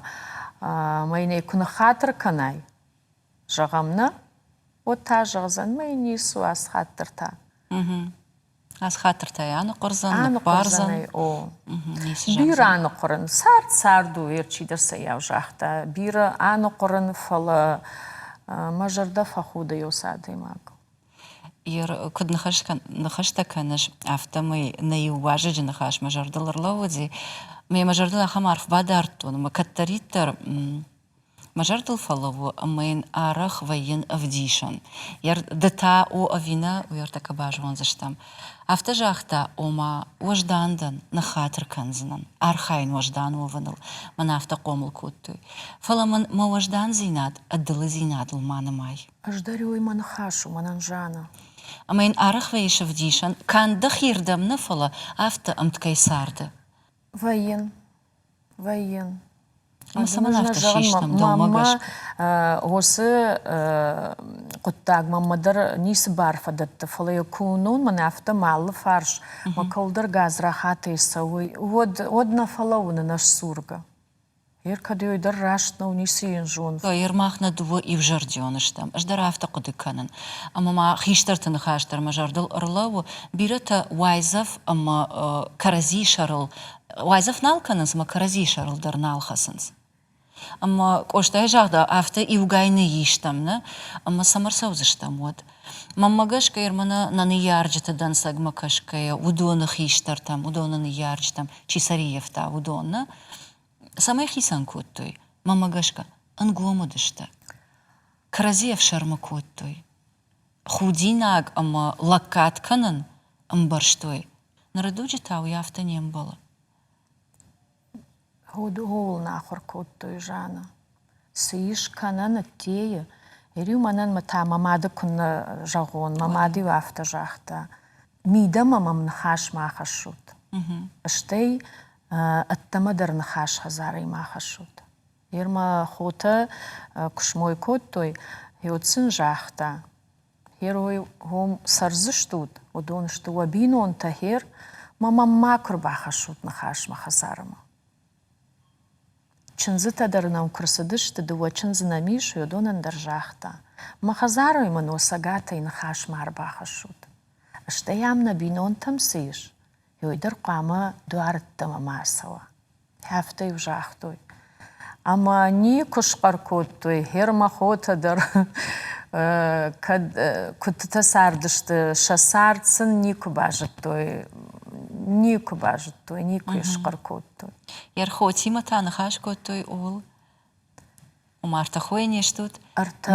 Speaker 2: ӕмӕ йын ӕй куы ныххатыр кӕнай, зӕгъӕм нӕ, уӕд та зӕгъдзӕн, мӕ йын ницы у ацы хатт дӕр та.
Speaker 1: Ацы хатыртӕй аныхъуырдзӕн, ныппардзӕн.
Speaker 2: О. Бирӕ аныхъуырын. Цард цард у, чидӕр цӕйау загъта. Бирӕ аныхъуырын, фӕлӕ мӕ зӕрдӕ фӕхуды уыцы адӕймагыл.
Speaker 1: Куыд ныхӕстӕ кӕныс, афтӕмӕй нӕ иу уазӕджы ныхас мӕ зӕрдыл ӕрлӕууыди. Мӕ зӕрдыл ахӕм арф бадардтон, ӕмӕ кӕддӕриддӕр Мӕ зӕрдыл фӕлӕууы ӕмӕ йын арӕх вӕййын ӕвдисӕн. Ды та о ӕви нӕ, уый ӕртӕккӕ базондзыстӕм. Афтӕ загъта, ома, уӕздан дӕн, ныххатыр кӕндзынӕн, архайын уӕздан уӕвыныл, мӕн афтӕ хъомыл кодтой. Фӕлӕ мын мӕ уӕздандзинад ӕдылыдзинадыл ма нымай.
Speaker 2: Ӕз дӕр уый мӕ ныхас у, мӕнӕн Жанна.
Speaker 1: Ӕмӕ йын арӕх вӕййыс ӕвдисӕн, канд дӕхирдӕм нӕ, фӕлӕ афтӕ ӕмткӕй царды.
Speaker 2: Вӕййын. Вӕййын.
Speaker 1: Ӕмӕ цӕмӕн афтӕ систӕм дӕумӕ гӕсгӕ?
Speaker 2: Уыцы хъуыддаг мӕнмӕ дӕр ницы бар фӕдӕтты, фӕлӕ йӕ куы уынон, мӕнӕ афтӕ мӕ алы фарс мӕ кӕуылдӕр гадзрахатӕй цӕуы, уӕд, уӕд нӕ фӕлӕууын ӕнӕсдзургӕ. Ер кӕд уый дӕр раст нӕу, ницы йын зон.
Speaker 1: Ер мах нӕ дыууӕ иузӕрдион стӕм. Ӕз дӕр афтӕ хъуыды кӕнын. Ӕмӕ ма хистӕрты ныхас дӕр мӕ зӕрдыл ӕрлӕууы. Бирӕтӕ уайдзӕф ӕмӕ кӕрӕдзийы сӕрыл уайдзӕф нал кӕнынц ӕмӕ кӕрӕдзийы сӕрыл дӕр нал хӕцынц. Ӕмӕ Къостайы загъдау, афтӕ иугай ныйистӕм, нӕ? Ӕмӕ цӕм ӕрцӕудзыстӕм уӕд? Мӕнмӕ гӕсгӕ, мӕнӕ нӕ ныййарджыты дӕнцӕгмӕ кӕсгӕйӕ, уыдоны хистӕртӕм, уыдоны ныййарджытӕм чи сӕриййӕфта, уыдон, нӕ? Цӕмӕй хицӕн кодтой? Мӕнмӕ гӕсгӕ, ӕнгом уыдысты. Кӕрӕдзи ӕфсӕрмы кодтой. Худинаг ӕмӕ лӕггад кӕнын ӕмбӕрстой. Ныры дуджы та уый афтӕ не мбӕлы.
Speaker 2: Ууыл нӕ ахуыр кодтой Жанна. Цы ис кӕнӕн ӕддейы? Иу мӕнӕн мӕ та мӕ мады куыннӕ зӕгъон, мӕ мад-иу афтӕ загъта: мидӕмӕ мӕм ныхас ма хӕссут. Стӕй ӕддӕмӕ дӕр ныхас хӕдзарӕй ма хӕссут. Йер мӕ хотӕ куы смой кодтой, уӕд сын загъта: Герой уым цӕрдзыстут, уыдон сты уӕ бинонтӕ, хер, мӕ мӕм макуы рбахӕссут ныхасмӕ хӕдзармӕ. Чындзытӕ дӕр нӕм куы рцыдысты, дыууӕ чындзы нӕм ис, уыдонӕн дӕр загъта: Мӕ хӕдзарӕй мын уӕ цӕгатӕй ныхас ма ӕрбахӕссут. Стӕй ам нӕ бинонтӕм цы ис, уый дӕр хъуамӕ дуарӕддӕмӕ ма ацӕуа. Афтӕ-иу загътой. Ӕмӕ никуы схъӕр кодтой Хермахотӕ дӕр, кӕд куыдтытӕ цардысты, сӕ цард сын никуы базыдтой, никуы базыдтой, никуы схъӕр кодтой.
Speaker 1: Ерхотимӕ та ныхас кодтой ууыл? Ома ӕртӕ хойы не стут?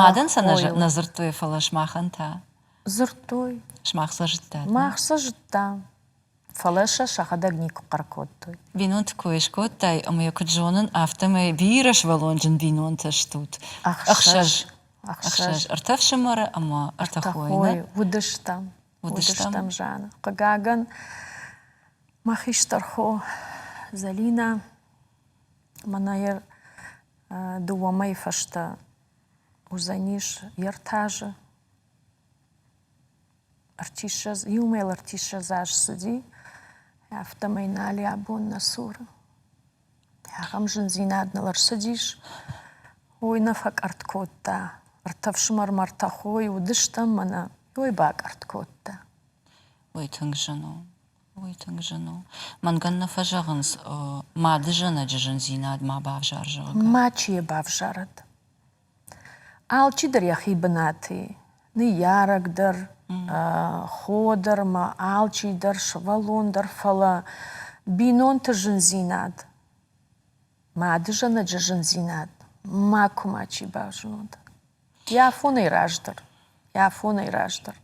Speaker 1: Мадӕн сӕ нӕ дзырдтой, фӕлӕ сымахӕн та?
Speaker 2: Дзырдтой.
Speaker 1: Сымах сӕ зыдтат?
Speaker 2: Мах сӕ зыдтам. Фӕлӕ сӕ сӕхӕдӕг никуы хъӕр кодтой.
Speaker 1: Бинонты кой скодтай, ӕмӕ йӕ куыд зонын, афтӕмӕй бирӕ сывӕллонджын бинонтӕ стут. Ӕхсӕз. Ӕхсӕз. Ӕртӕ фсымӕры ӕмӕ ӕртӕ хойы.
Speaker 2: Уыдыстӕм. Уыдыстӕм, Жанна. Хъыгагӕн, мӕ хистӕр хо Зӕлинӕ мӕнӕ йӕ дыууӕ мӕйы фӕстӕ уыдзӕнис йе ртӕ азы. Ӕртиссӕдз, иумӕ ӕртиссӕдз аз цыди, афтӕмӕй нал и абон нӕ цуры. Ахӕм зындзинад ныл ӕрцыдис, уый нӕ фӕкъӕртт кодта. Ӕртӕ фсымӕрмӕ ӕртӕ хойы уыдыстӕм мӕнӕ уый бакъӕртт кодта.
Speaker 1: Уый тынг зын у. Уый тынг зын у. Мӕнгӕн нӕ фӕзӕгъынц, мады зӕнӕджы зындзинад ма бавзар, зӕгъгӕ.
Speaker 2: Мачи йӕ бавзарӕд. Алчидӕр йӕхи бынаты и. Ныййарӕг дӕр, хо дӕр ма алчидӕр, сывӕллон дӕр, фӕлӕ бинонты зындзинад, мадызӕнӕджы зындзинад макуы мачи базонӕд. Йӕ афонӕй раздӕр, йӕ афонӕй раздӕр.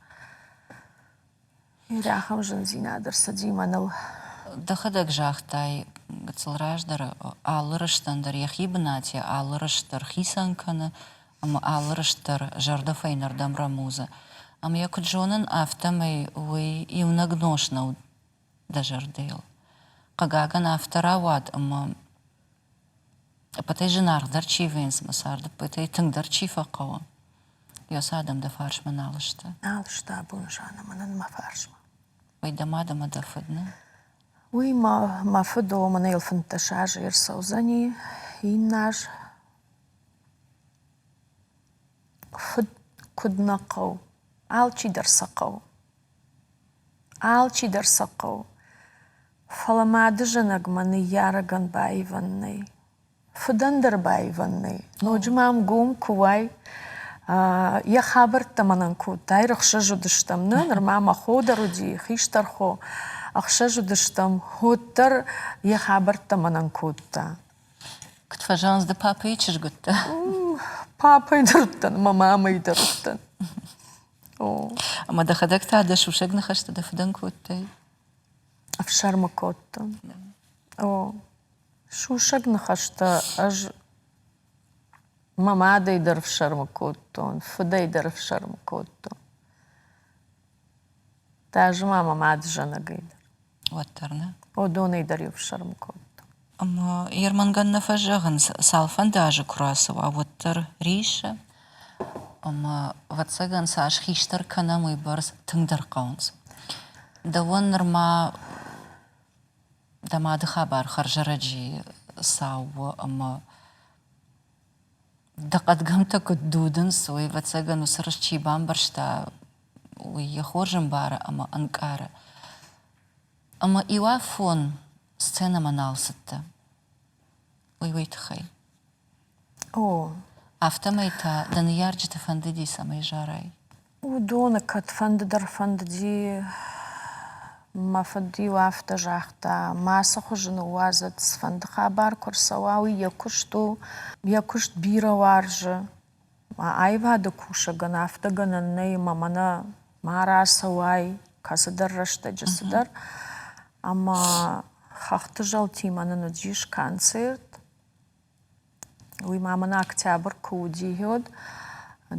Speaker 2: Бирӕ ахӕм зындзинад ӕрцыди мӕныл.
Speaker 1: Дӕхӕдӕг загътай, гыццыл раздӕр алы рыстӕн дӕр йӕхи бынатӕй алы рыст дӕр хицӕн кӕны ӕмӕ алы рыст дӕр зӕрдӕ фӕйнӕрдӕм рӕмудзы. Ӕмӕ йӕ куыд зонын, афтӕмӕй уый иунӕг нос нӕу дӕ зӕрдӕйыл. Хъыгагӕн, афтӕ рауад, ӕмӕ ӕппӕтӕй зынаргъдӕр чи вӕййынц ӕмӕ царды ӕппӕтӕй тынгдӕр чи фӕхъӕуы, йӕ цы адӕм дӕ фарсмӕ нал сты.
Speaker 2: Нал сты абон Жанна мӕнӕн мӕ фарсмӕ.
Speaker 1: Уый дӕ мад ӕмӕ дӕ фыд, нӕ?
Speaker 2: Уый мӕ, мӕ фыд о, мӕнӕ йыл 15 азы ӕрцӕудзӕни, иннӕ аз фыд куыд нӕ хъӕуы, алчидӕр сӕ хъӕуы. Алчидӕр сӕ хъӕуы. Фӕлӕ мадызӕнӕгмӕ ныййарӕгӕн баивӕн нӕй. Фыдӕн дӕр баивӕн нӕй. Ноджы ма ӕмгом куы уай, йӕ хабӕрттӕ мӕнӕн кодта. Ӕхсӕз уыдыстӕм, нӕ, нырма мӕ хо дӕр уыди, хистӕр хо. Ӕхсӕз уыдыстӕм, уӕддӕр йӕ хабӕрттӕ мӕнӕн кодта.
Speaker 1: Куыд фӕзӕгъынц, ды папӕйы чызг уыдтӕ?
Speaker 2: Папӕйы дӕр уыдтӕн, мӕ мамӕйы дӕр уыдтӕн.
Speaker 1: Ӕмӕ дӕхӕдӕг та дӕ сусӕг ныхӕстӕ дӕ фыдӕн кодтай?
Speaker 2: Ӕфсӕрмы кодтон. О, сусӕг ныхӕстӕ ӕз мӕ мадӕй дӕр ӕфсӕрмы кодтон, фыдӕй дӕр ӕфсӕрмы кодтон. Даже ма мӕ мадызӕнӕгӕй дӕр.
Speaker 1: Уӕддӕр нӕ?
Speaker 2: Уыдонӕй дӕр иу ӕфсӕрмы кодтон.
Speaker 1: Ӕмӕ Ермангӕн нӕ фӕзӕгъынц, цалфӕнды азы куы рацӕуа, уӕддӕр риссы. Ӕмӕ, ӕвӕццӕгӕн, цас хистӕр кӕнӕм, уыйбӕрц тынгдӕр хъӕуынц. Дӕуӕн нырма дӕ мады хабар хӕрзӕрӕджы цау у ӕмӕ дӕ хъӕдгӕмттӕ куыд дудынц, уый, ӕвӕццӕгӕн, уыцы рыст чи бамбӕрста, уый йӕ хорз ӕмбары ӕмӕ ӕнкъары. Ӕмӕ иуафон сценӕмӕ нал цыдтӕ. Уый уый тыххӕй.
Speaker 2: О.
Speaker 1: Афтӕмӕй та дӕ ныййарджыты фӕндыди, цӕмӕй зарай.
Speaker 2: Уыдоны кӕдфӕнды дӕр фӕндыди. Мӕ фыд-иу афтӕ загъта, мацы хуызы ныууадзӕд, цыфӕнды хабар куы рцӕуа, уый йӕ куыст у. Йӕ куыст бирӕ уарзы. Аивады кусӕгӕн афтӕ гӕнӕн нӕй ӕмӕ мӕнӕ ма рацӕуай кӕцыдӕр рӕстӕджы цыдӕр. Ӕмӕ хӕхты зӕлтимӕ нын уыдис концерт. Уый ма мын октябрь куы уыди, уӕд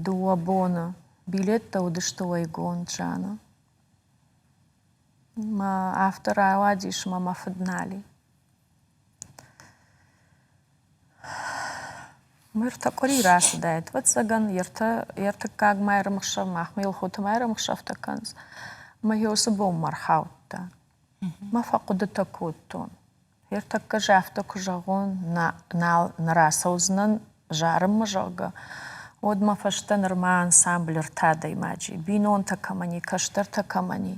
Speaker 2: дыууӕ боны билеттӕ уыдысты уӕйгонд Жанна. Мӕ афтӕ рауадис ӕмӕ мӕ фыд нал и. Ме ртӕ къуыри рацыдаид, ӕвӕццӕгӕн, йе ртыккаг майрӕмыхсӕв махмӕ Елхоты майрӕмыхсӕвтӕ кӕнынц. Ӕмӕ йӕ уыцы бонмӕ ӕрхаудта. Мӕ фӕхъуыдытӕ кодтон. Ӕртӕккӕ афтӕ куы зӕгъон, нал нӕ рацӕудзынӕн зарынмӕ, зӕгъгӕ, Уӕд мӕ фӕстӕ нырма ансамбль ӕртӕ адӕймаджы, бинонтӕ кӕмӕн и, кӕстӕртӕ кӕмӕн и.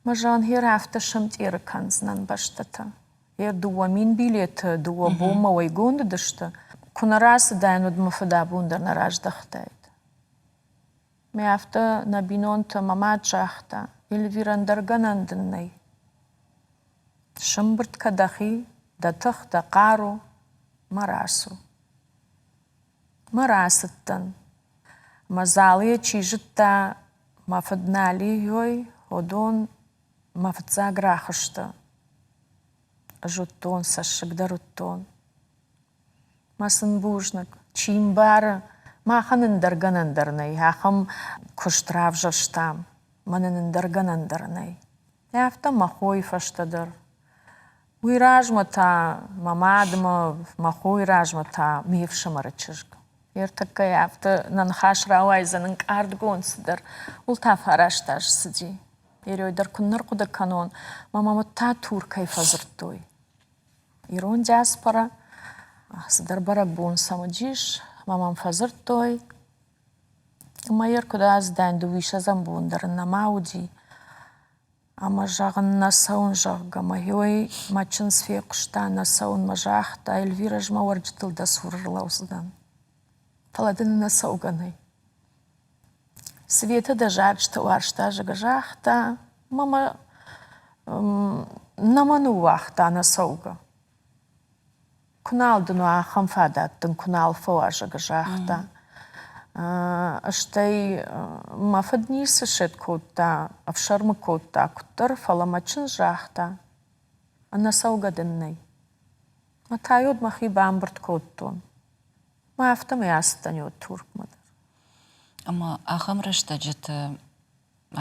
Speaker 2: Мӕ зӕгъын, гъер афтӕ сӕмтъеры кӕндзынӕн бӕстӕтӕ. Гъер 2000 билеты дыууӕ бонмӕ уӕйгонд уыдысты. Куы нӕ рацыдаин, уӕд мӕ фыдӕбон дӕр нӕ раздӕхтаид. Мӕ афтӕ нӕ бинонтӕ мӕ мад загъта, Эльвирӕ, ӕндӕр гӕнӕн дын нӕй. Сӕмбырд кӕ дӕхи, дӕ тых, дӕ хъару, ма рацу. Мӕ рацыдтӕн. Мӕ залы йӕ чи зыдта, мӕ фыд Налийой, уыдон мӕ фыццаг рӕхысты. Ӕз уыдтон, цӕссыг дӕр уыдтон. Мӕ сын бузныг, чи мбары, махӕн ӕндӕр гӕнӕн дӕр нӕй, ахӕм куыст равзӕрстам, мӕнӕн ӕндӕр гӕнӕн дӕр нӕй. Афтӕ мӕ хойы фӕстӕ дӕр. Уый размӕ та мӕ мадмӕ, мӕ хойы размӕ та ме фсымӕры чызг. Ӕртӕккӕ афтӕ нӕ ныхас рауайдзӕн ӕнкъардгонд цыдӕр. Уыл та фараст азы цыди. Ерой дӕр куыннӕ рхъуыды кӕнон, мӕ мӕм та Туркӕй фӕдзырдтой. Ирон диаспора, цыдӕр бӕрӕгбон сӕм уыдис, мӕ мӕм фӕдзырдтой. Ӕмӕ йӕ куыд ацыдаин, дыууиссӕдзӕм бон дӕр ын нӕма уыди. Ӕмӕ, зӕгъын, нӕ цӕуын, зӕгъгӕ, мӕ гьой мӕ чындз фехъуыста, нӕ цӕуын мӕ загъта, Эльвирӕ, ӕз мӕ уӕрджытыл дӕ цуры рлӕудзынӕн. Фӕлӕ дын нӕ цӕугӕ нӕй. Светӕ дӕ зарджытӕ уарзта, зӕгъгӕ, загъта, мӕ мӕ нӕ мӕ ныууагъта нӕ цӕугӕ. Куы нал дын уа ахӕм фадат дын куы нал фӕуа, зӕгъгӕ, загъта. Стӕй мӕ фыд ницы сед кодта, ӕфсӕрмы кодта куыддӕр, фӕлӕ мӕ чындз загъта, ӕнӕцӕугӕ дын нӕй. Мӕ та йод мӕхи бамбырд кодтон. Мӕ афтӕмӕй ацыдтӕн йод Туркмӕ дӕр.
Speaker 1: Ӕмӕ ахӕм рӕстӕджыты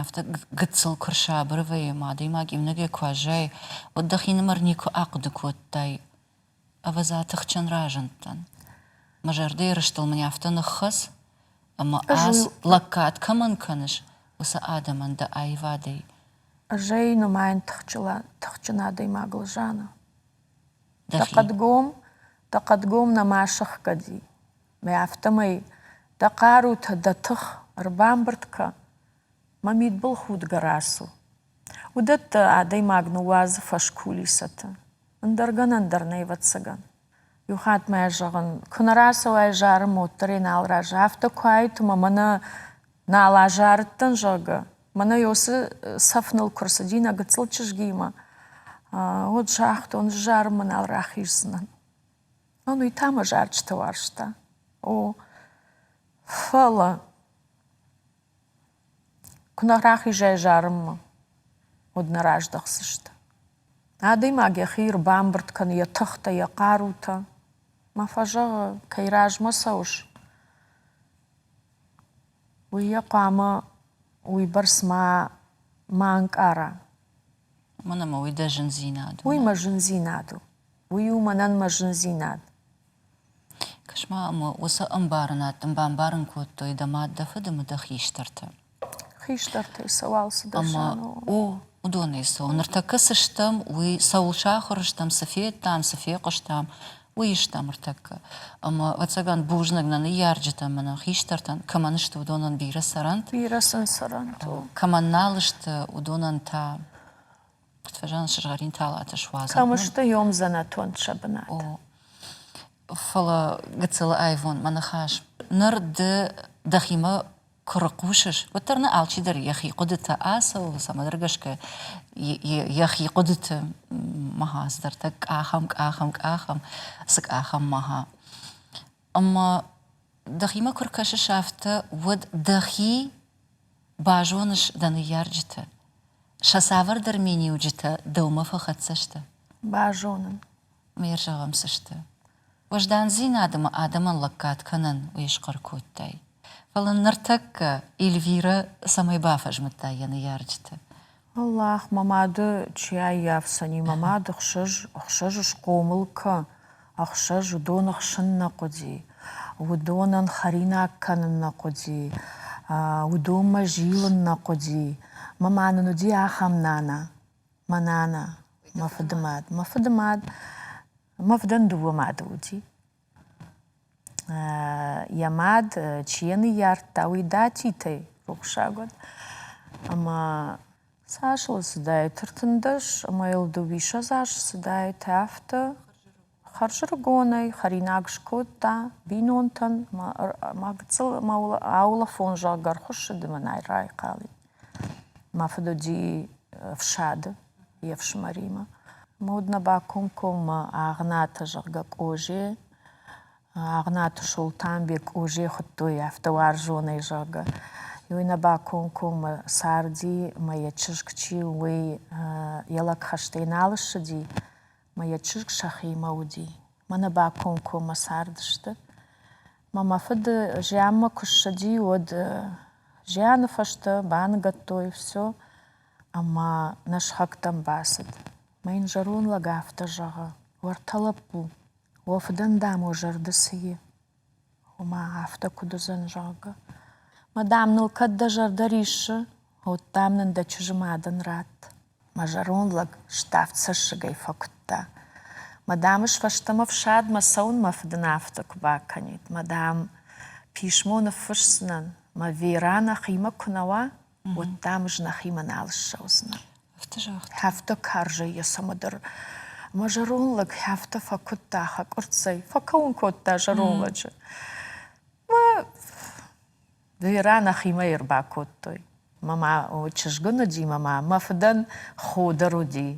Speaker 1: афтӕ гыццыл куы рсабыр вӕййы ӕмӕ адӕймаг иунӕгӕй куы аззайы, уӕд дӕхинымӕр никуы ахъуыды кодтай, ӕвӕдза, тыхджын разындтӕн. Мӕ зӕрдӕйы рыстыл мын афтӕ ныххӕц, ӕмӕ аз лӕггад кӕмӕн кӕныс, уыцы адӕмӕн дӕ аивадӕй.
Speaker 2: Ӕз ӕй нымайын тыхджын адӕймагыл, Жанна. Дӕ хъӕдгом, дӕ хъӕдгом нӕма сыхгӕди. Мӕ афтӕмӕй дӕ хъарутӕ, дӕ тых ӕрбамбырд кӕ, мӕ мидбылхудгӕ рацу. Уыдӕттӕ адӕймаг ныууадзы фӕскулисӕты. Ӕндӕр гӕнӕн дӕр нӕй, ӕвӕццӕгӕн. Иу хатт мӕ зӕгъын, куы нӕ рацӕуай зарын, уӕддӕр ӕй нал разы. Афтӕ куы айт ӕмӕ мӕнӕ нал азарыдтӕн, зӕгъгӕ, мӕнӕ уыцы цӕф ныл куы рцыди нӕ гыццыл чызгимӕ, уӕд загътон, зарынмӕ нал рахиздзынӕн. Уый та мӕ зарджытӕ уарзта. О, фӕлӕ куы нӕ рахизай зарынмӕ, уӕд нӕ раздӕхдзысты. Адӕймаг йӕхи ӕрбамбырд кӕны йӕ тыхтӕ, йӕ хъарутӕ. Мӕ фӕзӕгъы, кӕй размӕ цӕуыс, уый йӕ хъуамӕ уыйбӕрц ма, ма ӕнкъара.
Speaker 1: Уымӕн ӕмӕ уый дӕ зындзинад
Speaker 2: у. Уый мӕ зындзинад у. Уый у мӕнӕн мӕ зындзинад.
Speaker 1: Кӕс-ма, ӕмӕ уыцы ӕмбарынад дын бамбарын кодтой дӕ мад, дӕ фыд ӕмӕ дӕ хистӕртӕ.
Speaker 2: Хистӕртӕй цӕуал цыдӕр
Speaker 1: Ӕмӕ о, уыдонӕй цӕуы. Ныртӕккӕ цы стӕм, уый цӕуыл сахуыр стӕм, цы федтам, цы фехъуыстам, уый стӕм ӕртӕккӕ. Ӕмӕ, ӕвӕццӕгӕн, бузныг нӕ ныййарджытӕн ӕмӕ нӕ хистӕртӕн, кӕмӕн сты, уыдонӕн бирӕ цӕрӕнт.
Speaker 2: Бирӕ сын цӕрӕнт.
Speaker 1: Кӕмӕн нал сты, уыдонӕн та куыд фӕзӕгъынц, сызгъӕрин талатӕ суадзын.
Speaker 2: Кӕм сты йом дзӕнӕтон сӕ бынат.
Speaker 1: О. Фӕлӕ гыццыл аивон мӕ ныхас. Ныр ды дӕхимӕ куы рыхъусыс, уӕддӕр нӕ алчидӕр йӕхи хъуыдытӕ ацӕуы, цӕмӕдӕр гӕсгӕ йӕхи хъуыдыты мӕгъа цыдӕртӕ къахӕм, къахӕм, къахӕм, цы къахӕм мӕгъа. Ӕмӕ дӕхимӕ куы ркӕсыс афтӕ, уӕд дӕхи базоныс дӕ ныййарджыты, сӕ цавӕрдӕр миниуджытӕ дӕумӕ фӕхӕццӕ сты.
Speaker 2: Базонын.
Speaker 1: Ме рзӕгъӕм цы сты? Уӕздандзинад ӕмӕ адӕмӕн лӕггад кӕнын уый схъӕр кодтай. Фӕлӕ ныртӕккӕ Эльвирӕ цӕмӕй бафӕзмыдта йӕ ныййарджыты?
Speaker 2: Аллах, мӕ мады чи аййафдзӕни, мӕ мад ӕхсӕз, ӕхсӕз схъомыл кӕ, ӕхсӕз уыдон ӕхсын нӕ хъуыди, уыдонӕн хӕринаг кӕнын нӕ хъуыди, уыдонмӕ зилын нӕ хъуыди. Мӕ ма нын уыди ахӕм нана, мӕ нана, мӕ фыдымад. Мӕ фыдымад, мӕ фыдӕн дыууӕ мады уыди. Йӕ мад, чи йӕ ныййардта, уый Датитӕй рухсаг уӕд. Ӕмӕ цас ыл цыдаид, 13 ӕмӕ йыл дыууиссӕдз азы цыдаид, афтӕ. Хӕрзӕрыгонӕй хӕринаг скодта бинонтӕн ӕмӕ гыццыл ӕмӕ аулӕфон, зӕгъгӕ, ӕрхуыссыд ӕмӕ нӕ райхъал и. Мӕ фыд уыди ӕфсады йе фсымӕримӕ. Ӕмӕ уӕд нӕ бакомкоммӕ Агънаты, зӕгъгӕ, Къозе, Агънаты Солтанбег Къозе хуыдтой афтӕ уарзонӕй, зӕгъгӕ. Уый нӕ бакомкоммӕ царди ӕмӕ йӕ чызг чи у, уый йӕ лӕг хӕстӕй нал ссыди, Мӕ йӕ чызг сӕхимӕ уыди. Мӕнӕ бакомкоммӕ цардысты. Мӕ мӕ фыд зианмӕ куы ссыди, уӕд зианы фӕстӕ баныгӕдтой все ӕмӕ нӕ сыхӕгтӕм бацыд. Мӕ йын зӕронд лӕг афтӕ зӕгъы: Уӕртӕ лӕппу, уӕ фыдӕн, дам, уӕ зӕрды цы и? Ома афтӕ куыд уыдзӕн, зӕгъгӕ. Мӕ, дам, ныл кӕд дӕ зӕрдӕ риссы, уӕд, дам, нын дӕ чызджы мадӕн ратт. Мӕ зӕронд лӕг ставд цӕссыгӕй фӕкуыдта. Мӕ, дам, ӕз фӕстӕмӕ фсадмӕ цӕуын мӕ фыд ын афтӕ куы бакӕнид. Мӕ, дам, писмо ныффысдзынӕн, мӕ Верӕ нӕхимӕ куы нӕ уа, уӕд, дам, ӕз нӕхимӕ нал ссӕудзынӕн.
Speaker 1: Афтӕ загъта.
Speaker 2: Афтӕ карзӕй йӕ цӕмӕдӕр. Мӕ зӕронд лӕг афтӕ фӕкуыдта хӕкъуырццӕй, фӕкӕуын кодта зӕронд лӕджы. Мӕ Верӕ нӕхимӕ ӕрбакодтой. Мӕ ма чызг ын уыди, мӕ ма мӕ фыдӕн хо дӕр уыди.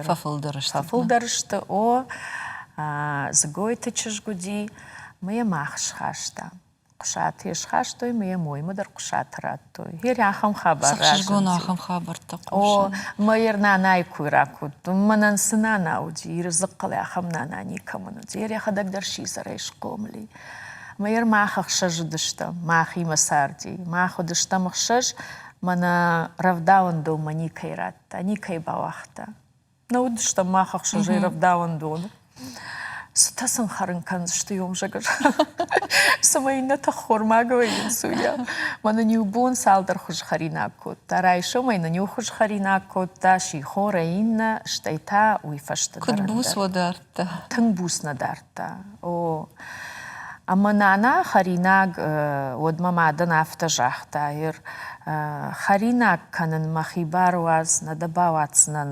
Speaker 1: Фӕфылдӕр сты.
Speaker 2: Фӕфылдӕр сты, о. Дзыгойты чызг уыди, мӕ йӕ мах схастам. Хъуысаты йӕ схастой мӕ йӕ моймӕ дӕр Хъуысаты радтой. Гъер ахӕм хабар
Speaker 1: Ӕхсызгон ахӕм хабӕрттӕ хъусын.
Speaker 2: О, мӕ йер нанайы кой ракодтон. Мӕнӕн цы нана уыди, Иры дзыхъхъыл ахӕм нана никӕмӕн уыди. Йер йӕхӕдӕг дӕр сидзӕрӕй схъомыл и. Мӕ йер мах ӕхсӕз уыдыстӕм, махимӕ царди. Мах уыдыстӕм ӕхсӕз, мӕнӕ рӕвдауӕндонмӕ никӕй радта, никӕй бауагъта. Нӕ уыдыстӕм мах ӕхсӕзӕй рӕвдауӕндоны. Цытӕ сын хӕрын кӕндзысты ёмзӕгӕр? Цымӕ иннӕтӕ ххормаг вӕййынц, уыйау. Мӕнӕн иу бон цалдӕр хуыз хӕринаг кодта. Райсомӕй нын иу хуыз хӕринаг кодта, сихорӕй иннӕ, стӕй та уый фӕстӕ
Speaker 1: Куыд буц уӕ дардта?
Speaker 2: Тынг буц нӕ дардта. О, ӕмӕ нана хӕринаг уӕд мӕ мадӕн афтӕ загъта, Ир, хӕринаг кӕнын мӕхи бар уадз, нӕ дӕ бауадздзынӕн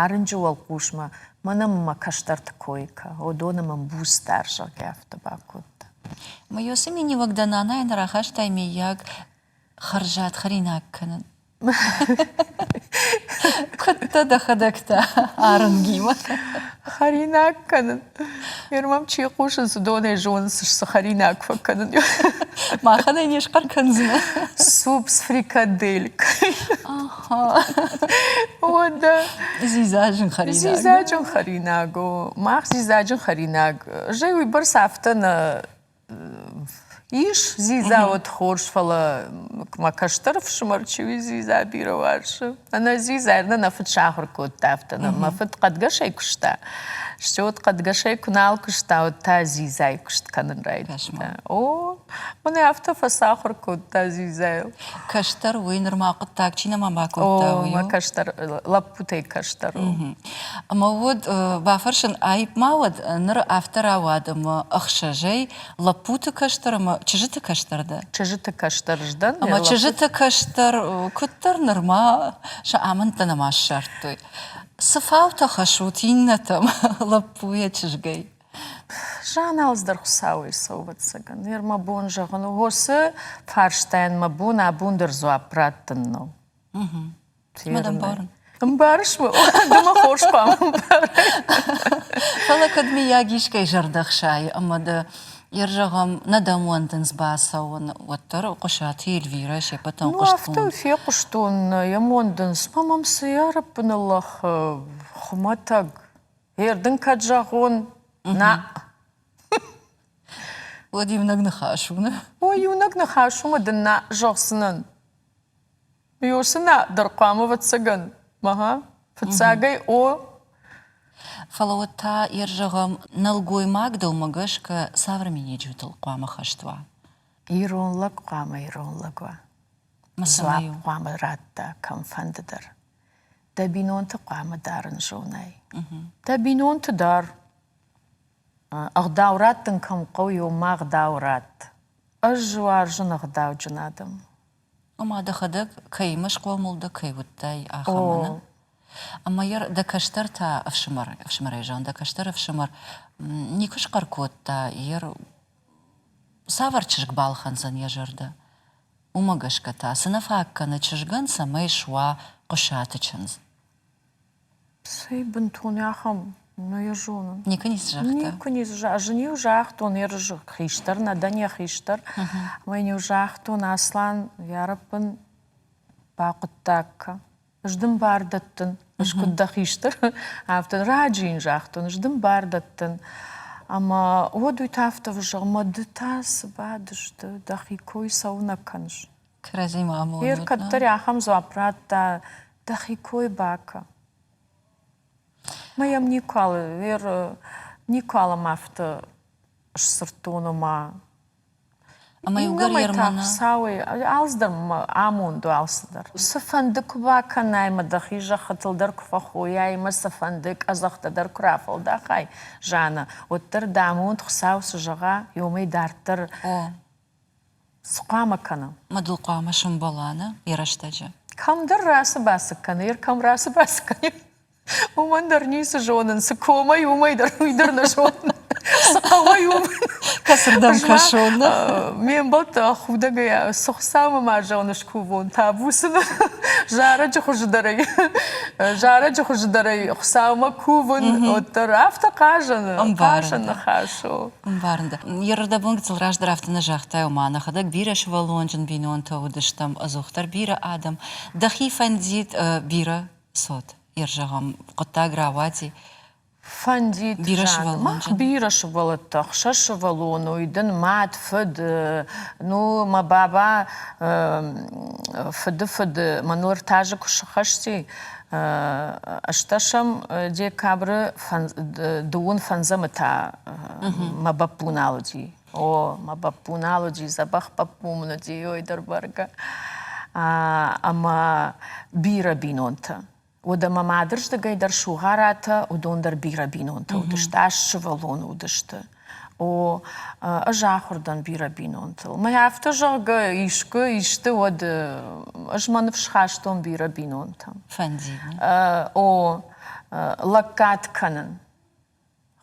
Speaker 2: арынджы уӕлхъусмӕ, мӕнӕ мӕ кӕстӕрты кой кӕ, уыдоны мын буц дар, зӕгъгӕ, афтӕ бакодта.
Speaker 1: Мӕ уыцы миниуӕг дӕ нанайӕн рахастай, миййаг, хӕрзад хӕринаг кӕнын? Куыд дӕ дӕхӕдӕг та арынгимӕ?
Speaker 2: Хӕринаг кӕнын. Ныр мӕм чи хъусынц, уыдонӕй зонынц, цы хӕринаг фӕкӕнын.
Speaker 1: Махӕн ӕй не схъӕр кӕндзынӕ.
Speaker 2: Суп с фрикаделькой. Уӕдӕ.
Speaker 1: Дзидзаджын хӕринаг.
Speaker 2: Дзидзаджын хӕринаг у. Мах дзидзаджын хӕринаг. Зӕй уыйбӕрц афтӕ нӕ Ис дзидза уӕд хорз, фӕлӕ мӕ кӕстӕр ӕфсымӕр чи у, дзидза бирӕ уарзы. Ӕнӕ дзидза нӕ нӕ фыд сахуыр кодта афтӕ. Мӕ фыд хъӕдгӕсӕй куыста. Стӕй уӕд хъӕдгӕсӕй куы нал куыста, уӕд та дзидзайы куыст кӕнын райдыдта. О, мӕнӕ афтӕ фӕцахуыр кодта дзидзайыл.
Speaker 1: Кӕстӕр уый нырма хъуыддаг чи нӕма бакодта,
Speaker 2: уый у? Мӕ кӕстӕр, лӕппутӕй кӕстӕр у.
Speaker 1: Ӕмӕ уӕд бафӕрсын аипп ма уӕд, ныр афтӕ рауад ӕмӕ ӕхсӕзӕй лӕппуты кӕстӕр ӕмӕ чызджыты кӕстӕр дӕ?
Speaker 2: Чызджыты кӕстӕр сдӕн.
Speaker 1: Ӕмӕ чызджыты кӕстӕр куыддӕр нырма сӕ амӕндтӕ нӕма ссардтой. Цы фаутӕ хӕссут иннӕтӕм лӕппуйӕ чызгӕй?
Speaker 2: Жан дӕр Хуыцауӕй цӕуы, ӕвӕццӕгӕн. Ныр мӕ бон зӕгъын у, уыцы фарстайӕн мӕ бон абон дӕр дзуапп раттын нӕу.
Speaker 1: Мӕ дӕ ӕмбарын.
Speaker 2: Ӕмбарыс мӕ? Ды мӕ хорз хъуамӕ ӕмбарай.
Speaker 1: Фӕлӕ кӕд миййаг искӕй зӕрдӕ хсайы ӕмӕ дӕ йе зӕгъӕм, нӕ дӕм уӕндынц бацӕуын, уӕддӕр Хъуысаты Эльвирӕ се ппӕтӕн
Speaker 2: Ну, афтӕ фехъуыстон, нӕ йӕм уӕндынц. Ма мӕм цы ӕрӕппыныллӕх хуымӕтӕг. Ер дын кӕд зӕгъон, нӕ.
Speaker 1: Уӕд иунӕг ныхас у, нӕ?
Speaker 2: О, иунӕг ныхас у, мӕ дын нӕ зӕгъдзынӕн. Ёсына дӕр хъуамӕ ӕвӕццӕгӕн, мӕгъа, фыццагӕй о.
Speaker 1: Фӕлӕ уӕд та, ер зӕгъӕм, нӕлгоймаг дӕумӕ гӕсгӕ цавӕр миниуджытыл хъуамӕ хӕст уа?
Speaker 2: Ирон лӕг хъуамӕ ирон лӕг уа. Дзуапп хъуамӕ радта кӕмфӕнды дӕр. Дӕ бинонты хъуамӕ дарын зонай. Дӕ бинонты дӕр. Ӕгъдау раттын кӕм хъӕуы, уым ӕгъдау ратт. Ӕз уарзын ӕгъдауджын адӕм.
Speaker 1: Ома дӕхӕдӕг кӕимӕ схъомыл дӕ, кӕй уыдтай, ахӕмы нӕ? Ӕмӕ йӕ дӕ кӕстӕр та ӕфсымӕр, ӕфсымӕрӕй зӕгъын, дӕ кӕстӕр ӕфсымӕр никуы схъӕр кодта, йе цавӕр чызг балхӕндзӕн йӕ зӕрдӕ? Уымӕ гӕсгӕ та цы нӕ фаг кӕны чызгӕн, цӕмӕй суа Хъуысаты чындз?
Speaker 2: Цӕй бынтон ахӕм, нӕ йӕ зонын.
Speaker 1: Никуы ницы загъта?
Speaker 2: Никуы ницы загъта. Ӕз ын-иу загътон, ерыс хистӕр нӕ дӕн йӕ хистӕр. Ӕмӕ йын-иу загътон, Аслан, йарӕппын бахъуыддаг кӕ. Ӕз дын бар дӕттын. Ӕз куыд дӕ хистӕр, афтӕ раджы йын загътон, ӕз дын бар дӕттын. Ӕмӕ уӕд уый та афтӕ зӕгъы, мӕ ды та цы бадыс ды, дӕхи кой цӕуылнӕ кӕныс?
Speaker 1: Кӕрӕдзимӕ амонут.
Speaker 2: Ер кӕддӕр ахӕм дзуапп радта, дӕхи кой бакӕ. Мӕ йӕм никуал, ер никуал ӕм афтӕ сдзырдтон ома
Speaker 1: Ӕмӕ иугӕр
Speaker 2: Иннӕмӕй та Хуыцауӕй алцыдӕр мӕ амонд у алцыдӕр. Цыфӕнды куы бакӕнай мӕ дӕхи зӕххытыл дӕр куы фӕхойай ӕмӕ цыфӕнды къӕдзӕхтӕ дӕр куы рафӕлдахай, Жанна, уӕддӕр дӕ амонд Хуыцау цы зӕгъа, уымӕй дарддӕр цы хъуамӕ кӕнӕм?
Speaker 1: Ма дыл хъуамӕ сӕмбӕла, нӕ, йӕ рӕстӕджы?
Speaker 2: Кӕмдӕр рацы-бацы кӕны, йер кӕм рацы-бацы кӕны, уымӕн дӕр ницы зонын, цы комӕй, уымӕй дӕр уый дӕр нӕ зонын. Цы хъӕуӕй, уымӕн.
Speaker 1: Кӕцырдӕм кӕсон?
Speaker 2: Ме мбӕлттӕ худӕгӕй цы Хуыцаумӕ ма зӕгъын скувон, табу сын зарӕджы хуыздӕрӕй, зарӕджы хуыздӕрӕй Хуыцаумӕ кувын, уӕддӕр афтӕ хъазӕн, хъазӕн ныхас у.
Speaker 1: Ӕмбарын дӕ. Йе рдӕбон гыццыл раздӕр афтӕ нӕ загътай, ома нӕхӕдӕг бирӕ сывӕллонджын бинонтӕ уыдыстӕм, ӕдзухдӕр бирӕ адӕм. Дӕхи фӕндид бирӕ цот, йе зӕгъӕм, хъуыддаг рауади.
Speaker 2: Фӕндид,
Speaker 1: бирӕ
Speaker 2: мах бирӕ сывӕллӕттӕ, ӕхсӕз сывӕллоны, уый дын мад, фыд, ну, мӕ баба фыды фыд мӕныл ӕртӕ куы сыхӕсти, ӕстӕсӕм декабры дыууын фӕндзӕмы та мӕ бӕппу нал уыди. О, мӕ бӕппу нал уыди, дзӕбӕх бӕппу мын уыди, ой дӕр бӕргӕ. Ӕмӕ бирӕ бинонтӕ. Уӕдӕ мӕ мадырздыгӕй дӕр Сугъаратӕ, уыдон дӕр бирӕ бинонтӕ уыдысты, аст сывӕллоны уыдысты. О, ӕз ахуыр дӕн бирӕ бинонтыл. Мӕ афтӕ зӕгъгӕ, искуы исты, уӕд ӕз мӕ ныфс хастон бирӕ бинонтӕм.
Speaker 1: Фӕндид.
Speaker 2: О, лӕггад кӕнын.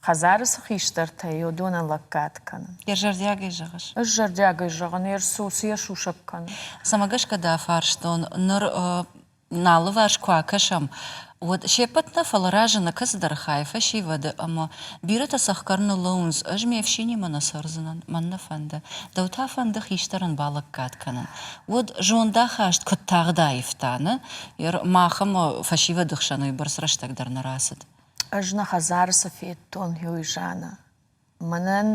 Speaker 2: Хӕдзары цы хистӕртӕ и, уыдонӕн лӕггад кӕнын.
Speaker 1: Йӕ зӕрдиагӕй зӕгъыс?
Speaker 2: Ӕз зӕрдиагӕй зӕгъын, йе рцу, цы йӕ сусӕг кӕнын.
Speaker 1: Цӕмӕ гӕсгӕ дӕ фарстон, ныр нӕ алыварс куы акӕсӕм, уӕд се ппӕт нӕ, фӕлӕ разыны кӕцыдӕр хай фӕсивӕды ӕмӕ бирӕтӕ цӕхгӕр ныллӕууынц, ӕз ме фсинимӕ нӕ цӕрдзынӕн, мӕн нӕ фӕнды, дӕу та фӕнды хистӕрӕн балӕггад кӕнын. Уӕд зондахаст куыд тагъд аивта, нӕ? Мах ӕмӕ фӕсивӕды хсӕн уыйбӕрц рӕстӕг дӕр нӕ рацыд.
Speaker 2: Ӕз нӕ хӕдзары цы федтон, уый Жанна. Мӕнӕн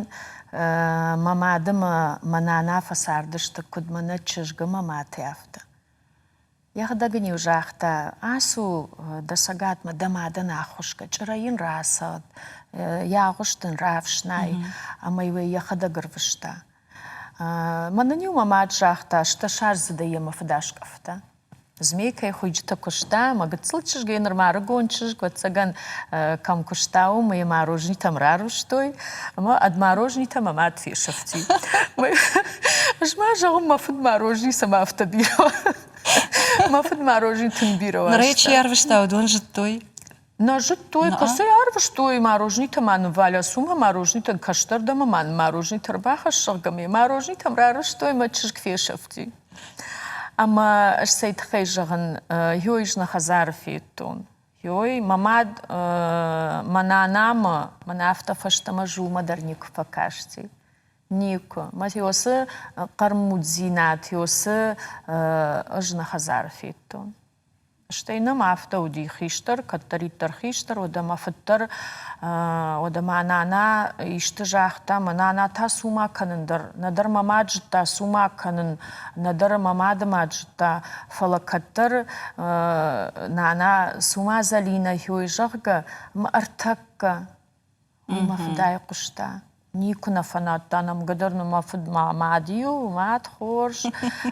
Speaker 2: мӕ мады мӕ мӕ нана фӕцардысты, куыд мӕнӕ чызг ӕмӕ мӕты, афтӕ. Йӕхӕдӕг ын-иу загъта, ацу дӕ цӕгатмӕ дӕ мадӕн ӕххуысгӕ, чъырӕ йын рацӕгъд, йӕ агъуыст ын рафснай, ӕмӕ-иу ӕй йӕхӕдӕг ӕрвыста. Мӕнӕн-иу мӕ мад загъта, стӕсаздзыдӕй йӕ мӕ фыд аскъӕфта. Змейкӕйы хуыйджытӕ куыста, мӕ гыццыл чызг, йӕ нырма ӕрыгон чызг, ӕвӕццӕгӕн, кӕм куыста, уым йӕ марожнитӕм рарвыстой, ӕмӕ ӕд марожнитӕ мӕ мад фесӕфти. Ӕз ма зӕгъын, мӕ фыд марожни цӕмӕ афтӕ бирӕ Мӕ фыд марожни тынг бирӕ уарзта.
Speaker 1: Ныр ӕй чи ӕрвыста, уыдон зыдтой?
Speaker 2: Нӕ зыдтой, кӕцӕй арвыстой марожнитӕ ма ныввалӕ цумӕ марожнитӕн кӕстӕрдӕм ӕмӕ марожнитӕ ӕрбахӕссӕгъгӕ ме марожнитӕм рарвыстой, мӕ чызг фесӕфти. Ӕмӕ ӕз цӕй тыххӕй зӕгъын, ёй нӕ хӕдзары федтон. Ёй, мӕ мад мӕ нанамӕ, мӕнӕ афтӕ фӕстӕмӕ зулмӕ дӕр никуы фӕкасти. Никуы. Мӕ ёсы хъӕрмуддзинад, ёсы ӕз нӕ хӕдзары федтон. Стӕй нӕм афтӕ уыди хистӕр, кӕддӕриддӕр хистӕр, уӕдӕ мӕ фыд дӕр, уӕдӕ ма нана исты загъта, мӕ нана та цума кӕнын дӕр, нӕдӕр мӕ мад зыдта цума кӕнын, нӕдӕр мӕ мады мад зыдта, фӕлӕ кӕддӕр нана цума Зӕлинӕ хёй, зӕгъгӕ, мӕ ӕртӕккӕ Уый мӕ фыдӕй хъуыста. Никуы нӕ фӕнадта нӕмгӕ дӕр нӕ мӕ фыд ма мад-иу, мад хорз,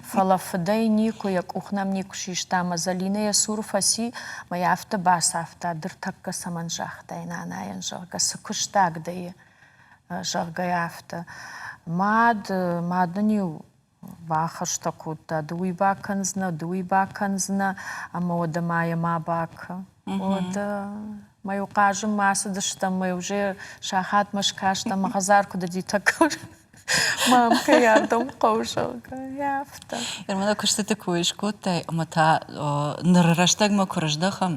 Speaker 2: фӕлӕ фыдӕй никуы, йӕ къух нӕм никуы систа ӕмӕ Зӕлинӕ йӕ цуры фӕци мӕ йӕ афтӕ бацавта, дыртӕккӕ цӕмӕн загътай нанайӕн, зӕгъгӕ, цы куыстаг дӕ и? зӕгъгӕ, афтӕ. Мад, мад нын-иу бахӕстӕ кодта, ды уый бакӕндзынӕ, ды уый бакӕндзынӕ, ӕмӕ уӕдӕ ма йӕ ма бакӕ. Уӕдӕ мӕ-иу хъазынмӕ ацыдыстӕм, мӕ уже сахатмӕ скаст ӕмӕ хӕдзар куыд уыди тӕккӕ мӕм кӕй ардӕм хъӕуы, зӕгъгӕ, афтӕ.
Speaker 1: Мӕнӕ куыстыты кой скодтай ӕмӕ та ныры рӕстӕгмӕ куы рыздӕхӕм,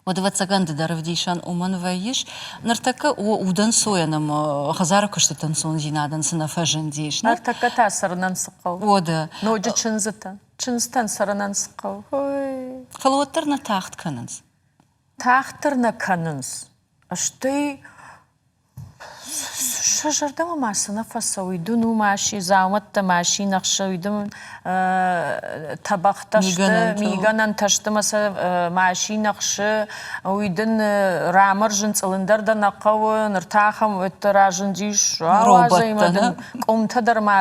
Speaker 1: Уӕд, ӕвӕццӕгӕн, ды дӕр ӕвдисӕн уымӕн вӕййыс. Ныртӕккӕ удӕнцойӕн ӕмӕ хӕдзары куыстыты ӕнцондзинадӕн цы нӕ фӕзындис.
Speaker 2: Ныртӕккӕ та цӕрынӕн цы хъӕуы?
Speaker 1: Уӕдӕ.
Speaker 2: Ноджы чындзытӕ. Чындзытӕн цӕрынӕн цы хъӕуы?
Speaker 1: Фӕлӕ уӕддӕр нӕ тагъд кӕнынц.
Speaker 2: Тагъддӕр нӕ кӕнынц. Стӕй Сӕ зӕрдӕмӕ ма цы нӕ фӕцӕуй, дун у маши, дзаумӕттӕ машинӕ хсӕуй, дун тӕбӕгътӕ сты, мигӕнӕнтӕ сты ӕмӕ сӕ машинӕ хсы, уый дын рамӕрзын цъылын дӕр дӕ нӕ хъӕуы, ныр та ахӕм уӕддӕр разындис, ауадзӕй ма дын къуымтӕ дӕр ма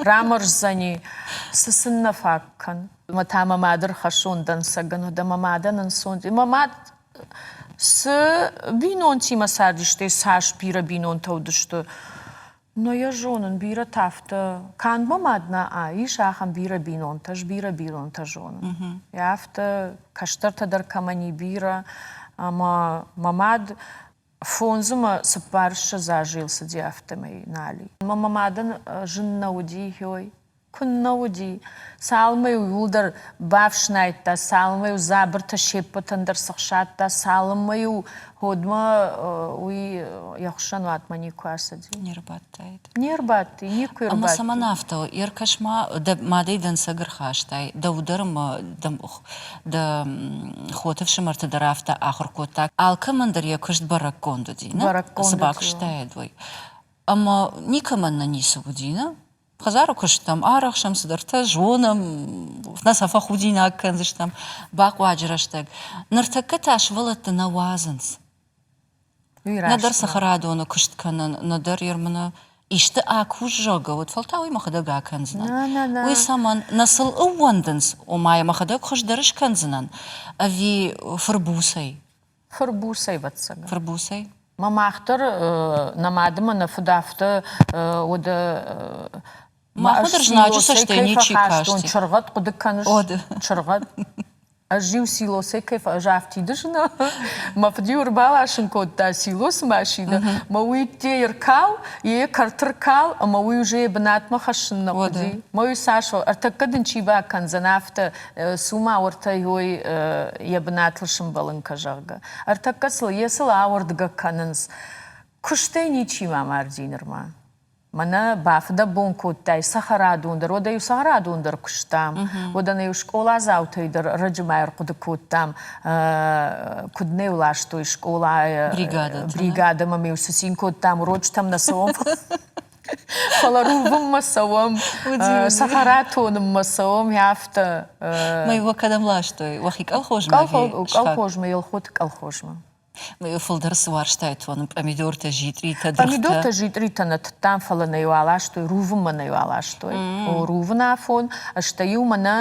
Speaker 2: рамӕрздзӕни, цы сын нӕ фаг кӕн. Ӕмӕ та мӕ мады рхӕссон дӕнцӕгӕн, уӕдӕ мӕ мадӕн ӕнцон, мӕ мад Цы бинонтимӕ цардысты, цас бирӕ бинонтӕ уыдысты, нӕ йӕ зонын, бирӕтӕ афтӕ, канд мӕ мад нӕ, ис ахӕм бирӕ бинонтӕ, ӕз бирӕ бинонтӕ зонын. Афтӕ кӕстӕртӕ дӕр кӕмӕн и бирӕ, ӕмӕ мӕ мад фондз ӕмӕ цыппарыссӕдз азы йыл цыди, афтӕмӕй нал и. Мӕ мӕ мадӕн зын нӕ уыди, ой, Куыннӕ уыди! Цалынмӕ-иу иуылдӕр бафснайдта, цалынмӕ-иу дзабыртӕ се ппӕтӕн дӕр цыхсадта, цалынмӕ-иу ходмӕ уый йӕ хуыссӕнуатмӕ никуы ацыди.
Speaker 1: Не рбадтаид.
Speaker 2: Не рбадти, никуы
Speaker 1: ӕрбадти. Ӕмӕ цӕмӕн афтӕ у? Ӕркӕс-ма, дӕ мадӕй дӕнцӕг ӕрхастай, дӕу дӕр ӕмӕ дӕ хоты фсымӕрты дӕр афтӕ ахуыр кодта. Алкӕмӕн дӕр йӕ куыст бӕрӕггонд уыди, нӕ?
Speaker 2: Бӕрӕггонд
Speaker 1: Цы бакуыстаид, уый. Ӕмӕ никӕмӕн нӕ ницы уыди, нӕ? Хӕдзары куыстӕм арӕхсӕм, цыдӕртӕ зонӕм, нӕ сӕ фӕхудинаг кӕндзыстӕм бахъуаджы рӕстӕг. Ныртӕккӕ та сывӕллӕтты нӕ уадзынц. Нӕдӕр цӕхӕрадоны куыст кӕнын, нӕдӕр ермыны исты акус, зӕгъгӕ, уӕд фӕлтау уый мӕхӕдӕг акӕндзынӕн. Уый цӕмӕн? Нӕ сыл ӕууӕндынц, ома йӕ мӕхӕдӕг хуыздӕр скӕндзынӕн, ӕви фырбуцӕй?
Speaker 2: Фырбуцӕй, ӕвӕццӕгӕн.
Speaker 1: Фырбуцӕй?
Speaker 2: Мӕ мах дӕр нӕ мады мӕ нӕ фыд афтӕ уыд
Speaker 1: Махмӕ дӕр знаджы цӕстӕй ничи касти.
Speaker 2: Чыргъӕд хъуыды кӕныс? Чыргъӕд. Ӕз-иу силосӕй кӕй ӕз афтиды зына, мӕ фыд-иу ӕрбаласын кодта силосы машинӕ, мӕ уый ӕдде ӕркал, йе кӕрты ркал, ӕмӕ уый уже йӕ бынатмӕ хӕссын нӕ хъуыди. Мӕ уый цас ӕртӕккӕ дын чи бакӕндзӕн, афтӕ цума уӕртӕ йой йӕ бынатыл сымбӕлын кӕ, зӕгъгӕ. Ӕртӕккӕ сыл йӕ сыл ауӕрдгӕ кӕнынц. Куыстӕй ничи ма марди нырма. Мӕнӕ бафыдӕбон кодтай цӕхӕрадон дӕр, уӕдӕ-иу цӕхӕрадон дӕр куыстам, уӕдӕ нӕ-иу скъоладзаутӕй дӕр ӕрӕджы ма ӕрхъуыды кодтам, куыд нӕ-иу ластой скъолайы бригадӕмӕ ма-иу цы цин кодтам, урочытӕм нӕ цӕуӕм, Фӕлӕ рувынмӕ цӕуӕм, цӕхӕра тонынмӕ цӕуӕм, афтӕ.
Speaker 1: Мӕ уӕ кӕдӕм ластой? Уӕхи колхозмӕ?
Speaker 2: Колхозмӕ, Елхоты колхозмӕ.
Speaker 1: Мӕ фылдӕр цы уарзтай тонын? Пъамидортӕ, зитъритӕ, дыргътӕ?
Speaker 2: Пъамидортӕ, зитъритӕ нӕ тыдтам, фӕлӕ нӕ-иу аластой, рувынмӕ нӕ-иу аластой. Рувын афон, стӕй-иу мӕнӕ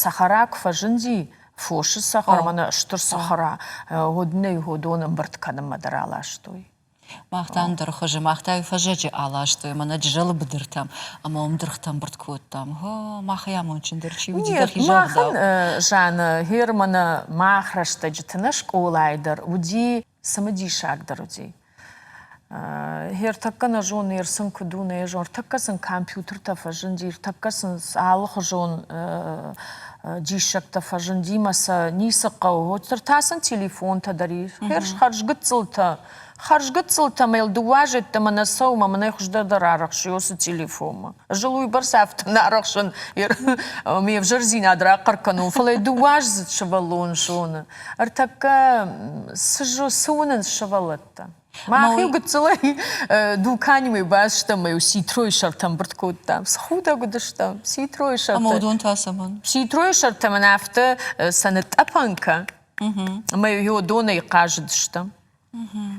Speaker 2: цӕхӕра куы фӕзынди, фосы цӕхӕр, мӕнӕ стыр цӕхӕра, уӕд нӕ-иу уыдон ӕмбырд кӕнынмӕ дӕр аластой.
Speaker 1: Мах та ӕндӕр хуызы, мах та фӕззӕджы аластой мӕнӕ Джызӕлы быдыртӕм ӕмӕ уым дыргътӕ ӕмбырд кодтам. О, махӕй амондджындӕр чи уыди дӕхи
Speaker 2: загъдау. Махӕн, Жанна, Германы мах рӕстӕджыты нӕ скъолайы дӕр уыди цымыдисагдӕр уыди. Ӕртӕккӕ нӕ зоны, сын куыд у, нӕ зоны. Ӕртӕккӕ сын компьютертӕ фӕзынди, ӕртӕккӕ сын алыхуызон диссӕгтӕ фӕзынди мӕ сӕ ницы хъӕуы. Уӕддӕр та сын телефонтӕ дӕр ис. Хӕрзгыццылтӕ, хӕрзгыццылтӕ мӕ йыл дыууӕ азӕдтӕмӕ нӕ цӕуы мӕ мӕнӕй хуыздӕр дӕр арӕхсы уыцы телефонмӕ. Ӕз ыл уыйбӕрц афтӕ нӕ арӕхсын, ме взӕрдзинад рахъӕр кӕнон, фӕлӕ дыууӕаздзыд сывӕллон зоны. Ӕртӕккӕ цы, цы уынынц сывӕллӕттӕ? Мах-иу гыццылӕй дуканимӕ бацыдыстӕм ӕмӕ-иу ситройы сӕртӕ ӕмбырд кодтам. Цы худӕг уыдыстӕм, ситройы сӕртӕ.
Speaker 1: Ӕмӕ уыдон та цӕмӕн?
Speaker 2: Ситройы сӕртӕ мын афтӕ сӕ нытътъӕпӕн кӕ, ӕмӕ-иу донӕй хъазыдыстӕм.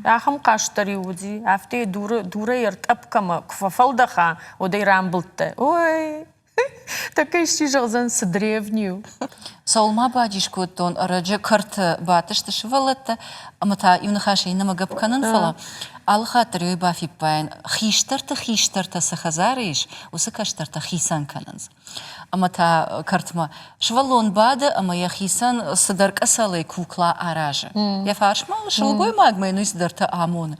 Speaker 2: Ахӕм хъазт дӕр-иу уыди. Афтӕ йӕ дурӕй ӕртъӕпп кӕмӕ куы фӕфӕлдӕха, уӕд ӕй рамбылдта. Ой! Тӕккӕ исчи зӕгъдзӕн, цы древний у.
Speaker 1: Цӕуыл ма бадис кодтон, ӕрӕджы кӕрты бадтысты сывӕллӕттӕ, ӕмӕ та иу ныхасӕй иннӕмӕ гӕпп кӕнын, фӕлӕ алы хатт дӕр уый бафиппайын, хистӕрты хистӕртӕ цы хӕдзары ис, уыцы кӕстӕртӕ хицӕн кӕнынц. Ӕмӕ та кӕртмӕ сывӕллон бады ӕмӕ йӕхицӕн цыдӕр къӕцӕлӕй кукла аразы. Йӕ фарсмӕ сылгоймагмӕ йын уый цыдӕртӕ амоны.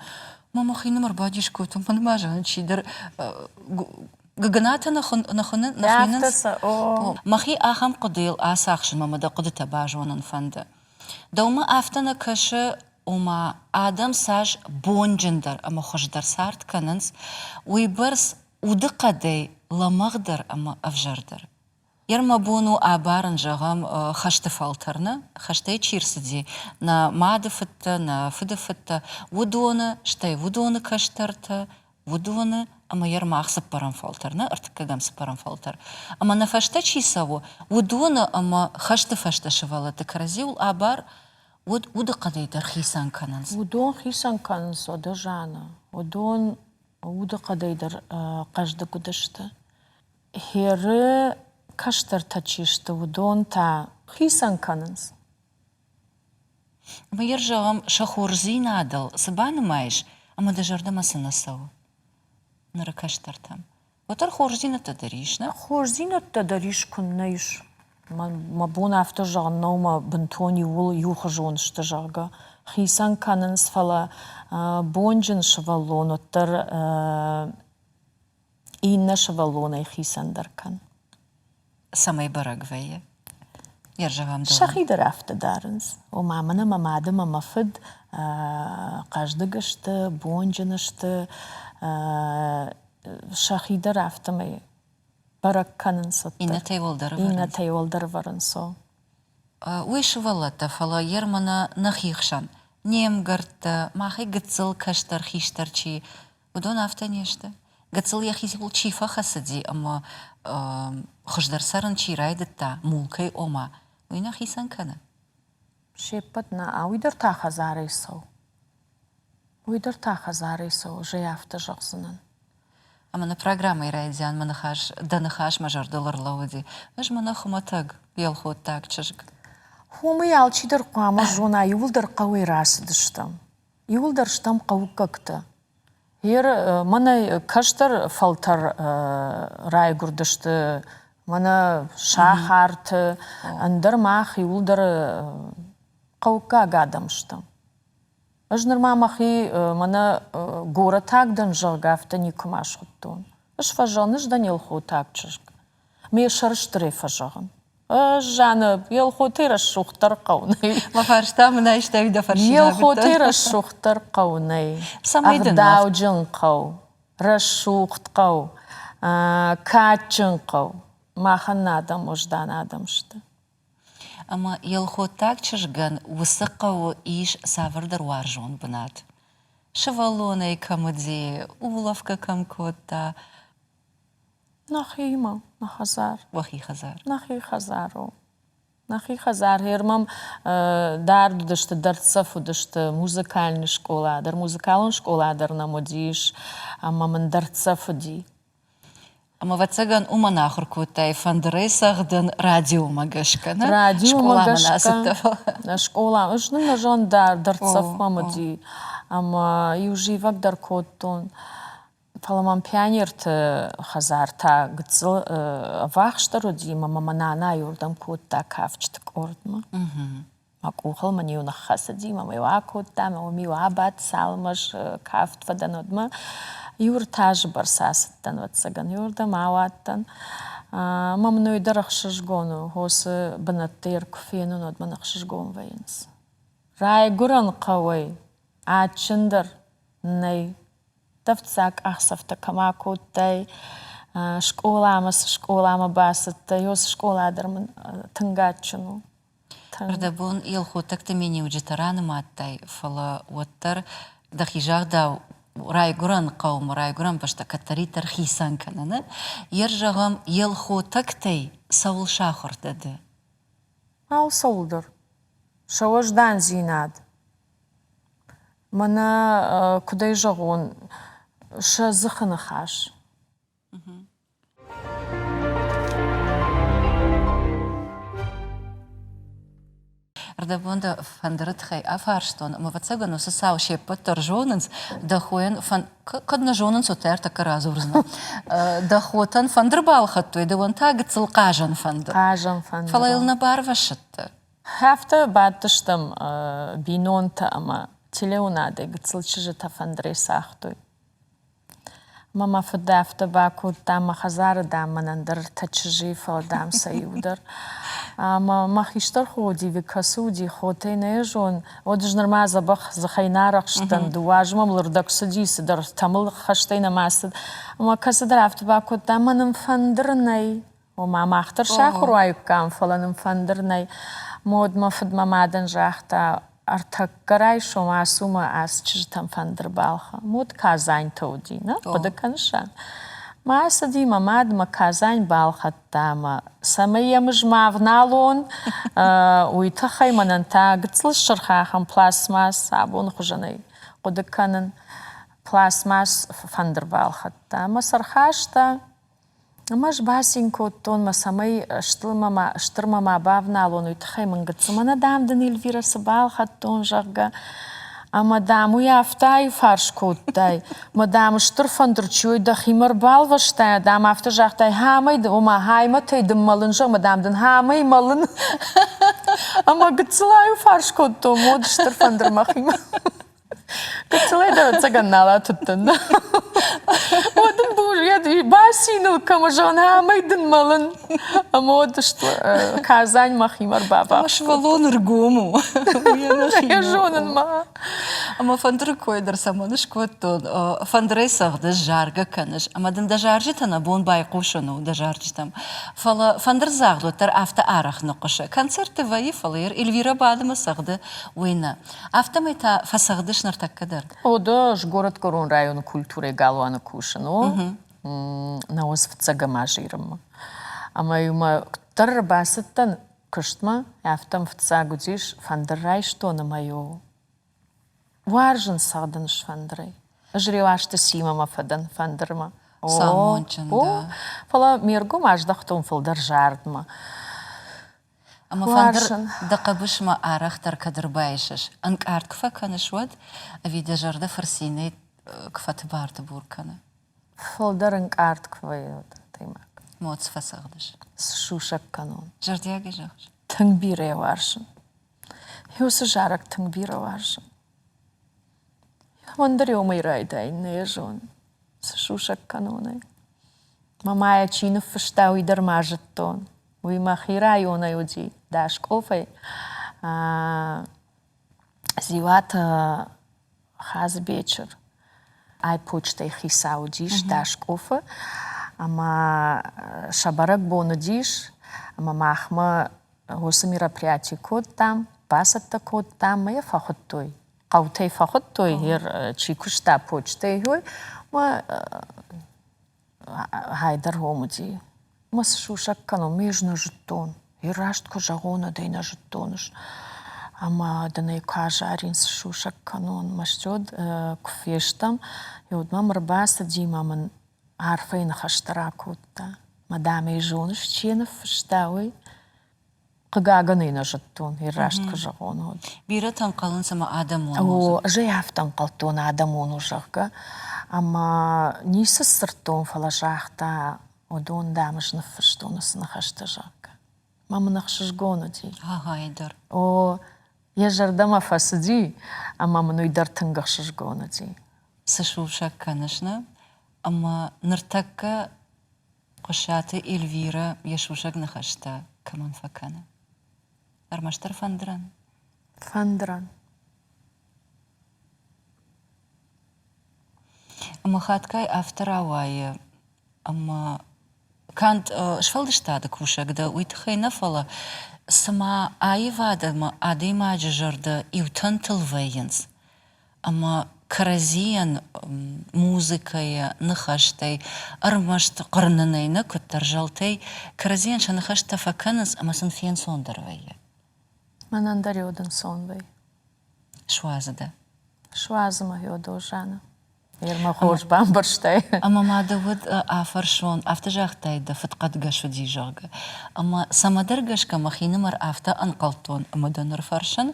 Speaker 1: Мӕ мӕхинымӕр бадис кодтон, мӕн ма зӕгъын, чидӕр Гыгынатӕ ныхинынц. Мӕхи ахӕм хъуыдыйыл ацахсынмӕ мӕ дӕ хъуыдытӕ базонын фӕнды. Дӕумӕ афтӕ нӕ кӕсы, ома адӕм цас бонджындӕр ӕмӕ хуыздӕр цард кӕнынц, уыйбӕрц удыхъӕдӕй лӕмӕгъдӕр ӕмӕ ӕвзӕрдӕр. Йер мӕ бон у абарын, зӕгъӕм, хӕсты фӕлтӕр нӕ, хӕстӕй чи рцыди, нӕ мады фыдтӕ, нӕ фыды фыдтӕ, уыдоны, стӕй уыдоны кӕстӕртӕ, уыдоны ӕмӕ йер мах цыппӕрӕм фӕлтӕр, нӕ ӕртыккӕгӕм цыппӕрӕм фӕлтӕр. Ӕмӕ нӕ фӕстӕ чи цӕуы, уыдоны ӕмӕ хӕсты фӕстӕ сывӕллӕтты кӕрӕдзиуыл абар, уӕд удыхъӕдӕй дӕр хицӕн кӕнынц.
Speaker 2: Уыдон хицӕн кӕнынц, уӕдӕ Жанна. Уыдон удыхъӕдӕй дӕр хъӕздыг уыдысты. Херы кӕстӕртӕ чи сты, уыдон та хицӕн кӕнынц.
Speaker 1: Мыййаг, зӕгъӕм, сӕ хорздзинадыл цы банымайыс ӕмӕ дӕ зӕрдӕмӕ цы нӕ цӕуы ныры кӕстӕртӕм? Уӕддӕр хорздзинӕдтӕ дӕр ис, нӕ?
Speaker 2: Хорздзинӕдтӕ дӕр ис, куыннӕ ис. Мӕ бон афтӕ зӕгъын нӕу, мӕ бынтон иууыл иухуызон сты, зӕгъгӕ. Хицӕн кӕнынц, фӕлӕ бонджын сывӕллон уӕддӕр иннӕ сывӕллонӕй хицӕндӕр кӕн.
Speaker 1: Цӕмӕй бӕрӕг вӕййы? Йӕ
Speaker 2: Сӕхи дӕр афтӕ дарынц. Ома, мӕнӕ мӕ мад ӕмӕ мӕ фыд хъӕздыг сты, бонджын сты, сӕхи дӕр афтӕмӕй бӕрӕг кӕнынц.
Speaker 1: Иннӕтӕй уӕлдӕр
Speaker 2: ӕвӕрынц. Иннӕтӕй уӕлдӕр ӕвӕрынц, о.
Speaker 1: Уый сывӕллӕттӕ, фӕлӕ йе рмӕнӕ нӕхи хсӕн, не мгӕрттӕ, махӕй гыццыл кӕстӕр хистӕр чи, Уыдон афтӕ не сты. Гыццыл йӕхиуыл чи фӕхӕцыди ӕмӕ хуыздӕр цӕрын чи райдыдта, мулкӕй ома, уый нӕ хицӕн кӕны.
Speaker 2: Се ппӕт нӕ, уый дӕр та хӕдзарӕй цӕуы. Уый дӕр та хӕдзарӕй цӕуы, зӕй афтӕ зӕгъдзынӕн.
Speaker 1: Ӕмӕ нӕ программӕйы райдиан мӕ ныхас, дӕ ныхас мӕ зӕрдыл ӕрлӕууыди. Ӕз мӕнӕ хуымӕтӕг елхоттаг чызг.
Speaker 2: Уымӕй алчидӕр хъуамӕ зона, иууылдӕр хъӕуӕй рацыдыстӕм. Иууылдӕр стӕм хъӕуккӕгтӕ. Ер мӕнӕ кӕстӕр фӕлтӕр райгуырдысты, мӕнӕ сахарты, ӕндӕр мах иууылдӕр хъӕуккаг адӕм стӕм. Ӕз нырма мӕхи мӕнӕ горӕтаг дӕн, зӕгъгӕ, афтӕ никуыма схуыдтон. Ӕз фӕзӕгъын, ӕз дӕн елхотаг чызг. Ме сӕрыстырӕй фӕзӕгъын. Жанна, Елхотӕй рӕсугъддӕр хъӕу нӕй.
Speaker 1: Мӕ фарста мын айстай дӕ фӕрсинаг.
Speaker 2: Елхотӕй рӕсугъддӕр хъӕу нӕй. Ӕгъдауджын хъӕу, рӕсугъд хъӕу, кадджын хъӕу. Махӕн нӕ адӕм уӕздан адӕм сты.
Speaker 1: Ӕмӕ елхоттаг чызгӕн уыцы хъӕуы ис цавӕрдӕр уарзон бынат. Сывӕллонӕй кӕм уыди, улӕфгӕ кӕм кодта,
Speaker 2: Нӕхимӕ, нӕ хӕдзар.
Speaker 1: Уӕхи хӕдзар?
Speaker 2: Нӕхи хӕдзар у. Нӕхи хӕдзар. Гъер мӕм дард уыдысты, дӕрддзӕф уыдысты музыкальный скъола дӕр. Музыкалон скъола дӕр нӕм уыдис ӕмӕ мын дӕрддзӕф уыди.
Speaker 1: Ӕмӕ, ӕвӕццӕгӕн, уымӕн ахуыр кодтай фӕндырӕй цӕгъдын радиомӕ гӕсгӕ, нӕ?
Speaker 2: Радиомӕ гӕсгӕ. Скъола. Ӕз нын нӕ зон дӕрддзӕф мӕм уыди. Ӕмӕ иу зивӕг дӕр кодтон. Фӕлӕ мӕм пионерты хӕдзар та гыццыл ӕввахсдӕр уыди ӕмӕ мӕ мӕ нана иуырдӕм кодта кафджыты къордмӕ. Мӕ къухыл мын-иу ныххӕцыди, мӕ мӕ-иу акодта, мӕ уым-иу абадт, цалынмӕ ӕз кафт фӕдӕн, уӕдмӕ. Иу ӕртӕ азы бӕрц ацыдтӕн, ӕвӕццӕгӕн, иуырдӕм ауадтӕн. Ӕмӕ мын уый дӕр ӕхсызгон у, хосы бынӕттӕ йӕ куы фенын, уӕд мын ӕхсызгон вӕййынц. Райгуырӕн хъӕуӕй адджындӕр нӕй. Тӕвддзаг къахдзӕфтӕ кӕм акодтай, скъоламӕ цы скъоламӕ бацыдтӕ, уыцы скъола дӕр мын тынг адджын у.
Speaker 1: Ӕрдӕбон елхотӕгты миниуджытӕ ранымадтай, фӕлӕ уӕддӕр дӕхи загъдау райгуырӕн хъӕумӕ, райгуырӕн бӕстӕ кӕддӕриддӕр хицӕн кӕныны. Ер зӕгъӕм, елхотӕгтӕй цӕуыл сахуыр дӕ ды?
Speaker 2: Алцӕуылдӕр. Сӕ уӕздандзинад, Мӕнӕ куыдӕй зӕгъон, сӕ дзыхы ныхас.
Speaker 1: Рдӕбон дӕ фӕндыры тыххӕй афарстон, ӕмӕ ӕвӕццӕгӕн уыцы цау се ппӕт дӕр зонынц. Дӕ хойӕн кӕд нӕ зонынц, уӕд та ӕртӕккӕ радзурдзынӕн. Дӕ хотӕн фӕндыр балхӕдтой, дӕуӕн та гыццыл хъазӕн фӕндыр.
Speaker 2: Хъазӕн фӕндыр.
Speaker 1: Фӕлӕ йыл нӕ барвӕссыдтӕ.
Speaker 2: Афтӕ бадтыстӕм бинонтӕ ӕмӕ телеуынадӕй гыццыл чызджытӕ фӕндырӕй цагътой. Ӕмӕ мӕ фыд афтӕ бакодта, мӕ хӕдзары, дам, мӕнӕн дӕр ӕртӕ чызджы, фӕлӕ, дам, сӕ иу дӕр. Ӕмӕ мӕ хистӕр хо уыди, кӕцы уыди, хотӕй нӕ зон. Уӕд ӕз нырма дзӕбӕх дзыхӕй нӕ арӕхстӕн, дыууӕ азы мӕм лырдӕг цыди, цыдӕр тӕмыл хӕстӕй нӕма цыд. Ӕмӕ кӕцыдӕр афтӕ бакодта, мӕн ын фӕндыр нӕй. Ома мах дӕр сахуыр уаиккам, фӕлӕ нын фӕндыр нӕй. Мод мӕ фыд мӕ мадӕн загъта, ӕртӕккӕ райсом ацу мӕ ацы чызджытӕн фӕндыр балхӕ. Мод Казаньтӕ уыди, нӕ хъуыды кӕныс? Мӕ ацыди мӕ мад мӕ Казань балхӕдта мӕ цӕмӕй йӕм ӕз ма вналон, уый тыххӕй мӕнӕн та гыццыл сырх ахӕм пластмасс абоны хуызӕнӕй хъуыды кӕнын. Пластмасс фӕндыр балхӕдта мӕ сӕ рхаста. Ӕмӕ ӕз бацин кодтон, мӕ цӕмӕй стырмӕ ма бавналон, уый тыххӕй мын гыццыл мӕнӕ, дам, дын Эльвирӕ цы балхӕдтон, зӕгъгӕ. Ӕмӕ, дам, уый афтӕ аиуфарс кодтай, мӕ, дам, стыр фӕндыр чи уой, дӕхимӕ ӕрбалвӕстай, дам, афтӕ загътай, хамӕй, ома хаймӕтӕй дын мӕлын, зӕгъ, мӕ, дам, дын хамӕй мӕлын. Ӕмӕ гыццыл аиуфарс кодтон, мод стыр фӕндыр мӕхимӕ. Гыццылӕй дӕр ӕцӕгӕн нал атыдтӕн. Уӕд ын бациныл кӕмӕ зӕгъын, амӕй дын мӕлын. Ӕмӕ уӕд Казань мӕхимӕ ӕрбаввахс.
Speaker 1: Сывӕллон ӕргом у.
Speaker 2: Йӕ зонын ма.
Speaker 1: Ӕмӕ фӕндыры кой дӕр цӕмӕн скодтон. Фӕндырӕй цӕгъдыс, заргӕ кӕныс, ӕмӕ дын дӕ зарджытӕ нӕ бон байхъусын у дӕ зарджытӕм. Фӕлӕ фӕндырдзагъд уӕддӕр афтӕ арӕх ныхъхъуысы. Концертты вӕййы, фӕлӕ Эльвирӕ бады мӕ цӕгъды, уый нӕ. Афтӕмӕй та фӕцӕгъдыс ныртӕккӕ дӕр?
Speaker 2: О, да, ӕз горӕтгӕрон районы культурӕйы галуаны кусын, о. Науӕдз фыццӕгӕм аз Ирынмӕ. Ӕмӕ-иу мӕ куыддӕр ӕрбацыдтӕн куыстмӕ, афтӕ фыццаг уыдис, фӕндыр райстон ӕмӕ-иу уарзын цӕгъдын сфӕндырӕй. Ӕз Реуазты Симӕмӕ фӕдӕн фӕндырмӕ.
Speaker 1: Самонджын дӕ.
Speaker 2: Фӕлӕ ме ргом аздӕхтон фылдӕр зардмӕ.
Speaker 1: Ӕмӕ фӕндыр дӕ хъӕбысмӕ арӕхдӕр кӕд ӕрбайсыс, ӕнкъард куы фӕкӕныс, уӕд? Ӕви дӕ зӕрдӕ фырцинӕй куы фӕтыбар-тыбур кӕны?
Speaker 2: Фылдӕр ӕнкъард куы вӕййы адӕймаг.
Speaker 1: Моц фӕцӕгъдыс?
Speaker 2: Цы сусӕг кӕнон?
Speaker 1: Зӕрдиагӕй зӕгъыс?
Speaker 2: Тынг бирӕ уарзын. Уыцы зарӕг тынг бирӕ уарзын. Уӕндӕр уымӕй райдайын нӕ зонын, цы сусӕг кӕнон ӕй. Мамӕ чи ныффыста, уый дӕр ма зыдтон. Уый мӕхи районӕй уыди, Даскъофӕй. Дзиуаты Хадзыбечыр ай почтӕйы хицау уыдис Даскъофы ӕмӕ сӕ бӕрӕгбон уыдис ӕмӕ махмӕ уыцы мероприятие кодтам, бацӕттӕ кодтам ӕмӕ йӕ фӕхуыдтой. Хъӕутӕй фӕхуыдтой, чи куыста почтӕйы, уый ӕмӕ хайдӕр уым уыди. Мӕ цы сусӕг кӕнон, ме ӕз нӕ зыдтон. Йе раст куы зӕгъон, уӕд ӕй нӕ зыдтон ӕз. Ӕмӕ дын ӕй куы азарин, цы сусӕг кӕнон. Мастёд куы фестӕм, уӕд мӕм ӕрбацыди ӕмӕ мын арфӕйы ныхӕстӕ ракодта. Мадам ӕй зоныс, чи йӕ ныффыста, уый? Хъыгагӕн ӕй нӕ зыдтон, йе раст куы зӕгъон, уӕд.
Speaker 1: Бирӕтӕ ӕнхъӕлынц ӕмӕ адӕмон
Speaker 2: у. Ӕз ӕй афтӕ ӕнхъӕлдтон, адӕмон у, зӕгъгӕ. Ӕмӕ ницы сдзырдтон, фӕлӕ загъта, уыдон, дам, ӕз ныффыстон уыцы ныхӕстӕ, зӕгъгӕ. Мӕ мын ӕхсызгон уыди.
Speaker 1: Ага, дӕр.
Speaker 2: О, йӕ зӕрдӕмӕ фӕцыди, ӕмӕ мын уый дӕр тынг ӕхсызгон уыди.
Speaker 1: Цы сусӕг кӕныс, нӕ? Ӕмӕ ныртӕккӕ Хъуысаты Эльвирӕ йӕ сусӕг ныхӕстӕ кӕмӕн фӕкӕны? Ӕрмӕстдӕр фӕндырӕн?
Speaker 2: Фӕндырӕн.
Speaker 1: Ӕмӕ хатгай афтӕ рауайы, ӕмӕ канд сфӕлдыстады кусӕг дӕ, уый тыххӕй нӕ, фӕлӕ цыма аивад ӕмӕ адӕймаджы зӕрдӕ иу тӕнтыл вӕййынц, ӕмӕ кӕрӕдзийӕн музыкӕйӕ, ныхӕстӕй, ӕрмӕст хъырнынӕй нӕ, куыддӕр зӕлтӕй кӕрӕдзийӕн сӕ ныхӕстӕ фӕкӕнынц ӕмӕ сын фенцондӕр вӕййы.
Speaker 2: Мӕнӕн дӕр ӕнцон вӕййы.
Speaker 1: Суадзы дӕ?
Speaker 2: Суадзы мӕ Феодор Жана. Ерма хорз бамбӕрстай.
Speaker 1: Ӕмӕ ма дӕ уӕд афӕрсон, афтӕ загътай, дӕ фыд хъӕдгӕс уыди, зӕгъгӕ. Ӕмӕ цӕмӕдӕр гӕсгӕ мӕхинымӕр афтӕ ӕнхъӕлдтон, ӕмӕ дӕ ныр фӕрсын,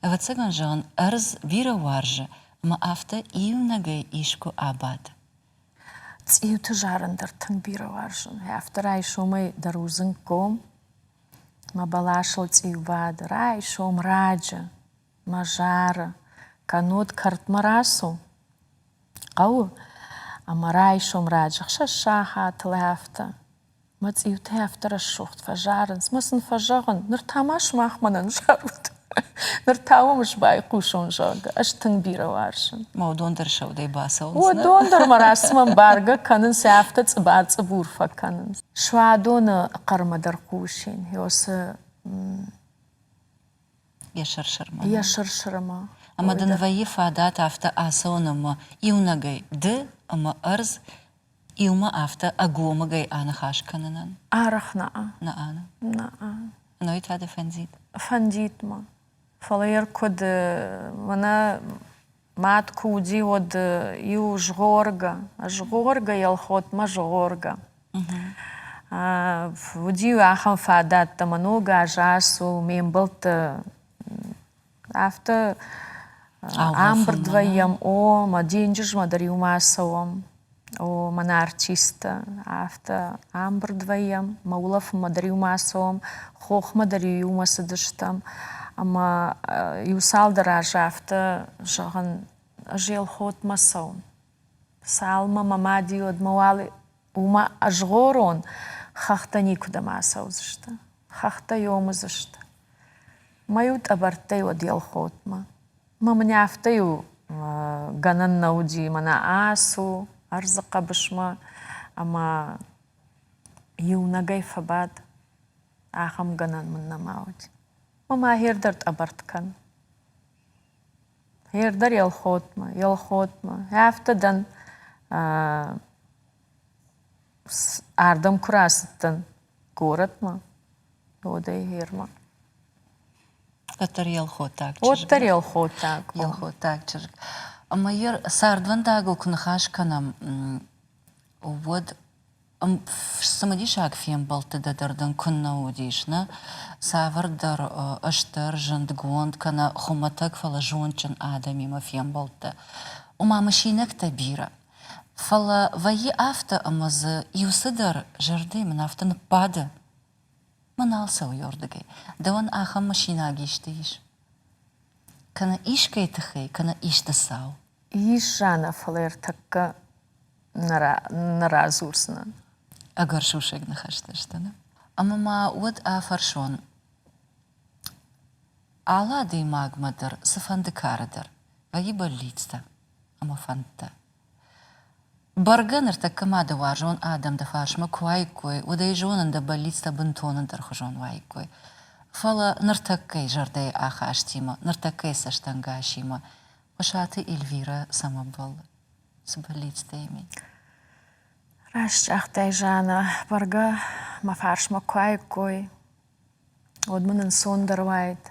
Speaker 1: ӕвӕццӕгӕн, зӕгъын, ӕрдз бирӕ уарзы, ӕмӕ афтӕ иунӕгӕй искуы абады.
Speaker 2: Цъиуты зарын дӕр тынг бирӕ уарзын. Афтӕ райсомӕй дӕр рудзынг гом, мӕ бӕласыл цъиу бады. Райсом раджы мӕ зары, кӕннод кӕртмӕ рацу. Хъӕуы, ӕмӕ райсом раджы хсӕз сахатыл афтӕ. Мӕ цъиутӕ афтӕ рӕсугъд фӕзарынц, мӕ сын фӕзӕгъын, ныр та ма сымах мӕнӕн зарут. Ныр та уӕм ӕз байхъусон, зӕгъгӕ, ӕз тынг бирӕ уарзын.
Speaker 1: Мӕ уыдон дӕр сӕудӕй бацӕуынц.
Speaker 2: Уыдон дӕр мӕ рацымӕ ӕмбаргӕ кӕнынц, афтӕ цъыбар-цъыбур фӕкӕнынц. Суадоны хъӕрмӕ дӕр хъусин, ёсы
Speaker 1: Йӕ сыр-сырмӕ.
Speaker 2: Йӕ сыр-сырмӕ.
Speaker 1: Ӕмӕ дын вӕййы фадат афтӕ ацӕуын ӕмӕ иунӕгӕй ды ӕмӕ ӕрдз иумӕ афтӕ ӕгомыгӕй аныхас кӕнынӕн?
Speaker 2: Арӕх нӕ.
Speaker 1: Нӕ.
Speaker 2: Нӕ.
Speaker 1: Ной та дӕ фӕндид?
Speaker 2: Фӕндид мӕ. Фӕлӕ йӕ куыд мӕнӕ мад куы уыди, уӕд иу згъоргӕ, згъоргӕ Елхотмӕ згъоргӕ. Уыди ахӕм фадӕттӕ, мӕ ног аз ацу, ме мбӕлтты афтӕ ӕмбырд вӕййӕм, о, мӕ денджызмӕ дӕр иумӕ ацӕуӕм, о, мӕнӕ артисттӕ, афтӕ ӕмбырд вӕййӕм, мӕ улӕфынмӕ дӕр иумӕ ацӕуӕм, хохмӕ дӕр иумӕ цыдыстӕм. Ӕмӕ иу цалдӕр азы афтӕ зӕгъын, ӕз Елхотмӕ цӕуын. Цалынмӕ мӕ мади, уӕдмӕ уал уымӕ ӕзгъорон, хӕхтӕ никуыдӕм ацӕудзысты, хӕхтӕ ёмыдзысты. Мӕ-иу тъӕбӕрттӕй уӕд Елхотмӕ. Мӕ мын афтӕ-иу гӕнӕн нӕ уыди, мӕнӕ ацу ӕрдзы хъӕбысмӕ ӕмӕ иунӕгӕй фӕбад, ахӕм гӕнӕн мын нӕма уыди. Мӕ ма хер дӕр тъӕбӕртт кӕн. Хер дӕр Елхотмӕ, Елхотмӕ. Афтӕ дӕн ардӕм куы рацыдтӕн горӕтмӕ, уӕдӕй хермӕ.
Speaker 1: Уӕддӕр елхотаг
Speaker 2: чызг. Уӕддӕр елхотаг.
Speaker 1: Елхотаг чызг. Ӕмӕ йӕ цардвӕндагыл куы ныхас кӕнӕм, уӕд цымыдисаг фембӕлдтытӕ дӕр дын куыннӕ уыдис, нӕ? Цавӕрдӕр стыр, зындгонд кӕнӕ хуымӕтӕг, фӕлӕ зондджын адӕмимӕ фембӕлдтӕ. Ома мысинӕгтӕ бирӕ. Фӕлӕ вӕййы афтӕ, ӕмӕ дзы иу цыдӕр зӕрдӕйы мын афтӕ ныббады, мӕ нал цӕуы еуырдыгӕй. Дӕуӕн ахӕм мысинаг исты ис? Кӕнӕ искӕй тыххӕй, кӕнӕ исты цау?
Speaker 2: Ис, Жаннӕ, фӕлӕ ӕртӕккӕ нӕ радзурдзынӕн.
Speaker 1: Ӕгӕр сусӕг ныхӕстӕ сты, нӕ? Ӕмӕ ма уӕд афӕрсон, алы адӕймагмӕ дӕр цыфӕнды кары дӕр вӕййы бӕллицтӕ ӕмӕ фӕндтӕ. Бӕргӕ, ныртӕккӕ ма дӕ уарзон адӕм дӕ фарсмӕ куы уаиккой, уӕд ӕй зонын, дӕ бӕллицтӕ бынтон ӕндӕрхуызон уаиккой. Фӕлӕ ныртӕккӕйы зӕрдӕйы ахастимӕ, ныртӕккӕйы цӕстӕнгасимӕ Хъуысаты Эльвирӕ цӕмӕ бӕллы? Цы бӕллицтӕ йӕм и?
Speaker 2: Раст загътай, Жаннӕ, бӕргӕ мӕ фарсмӕ куы уаиккой, уӕд мын ӕнцондӕр уаид.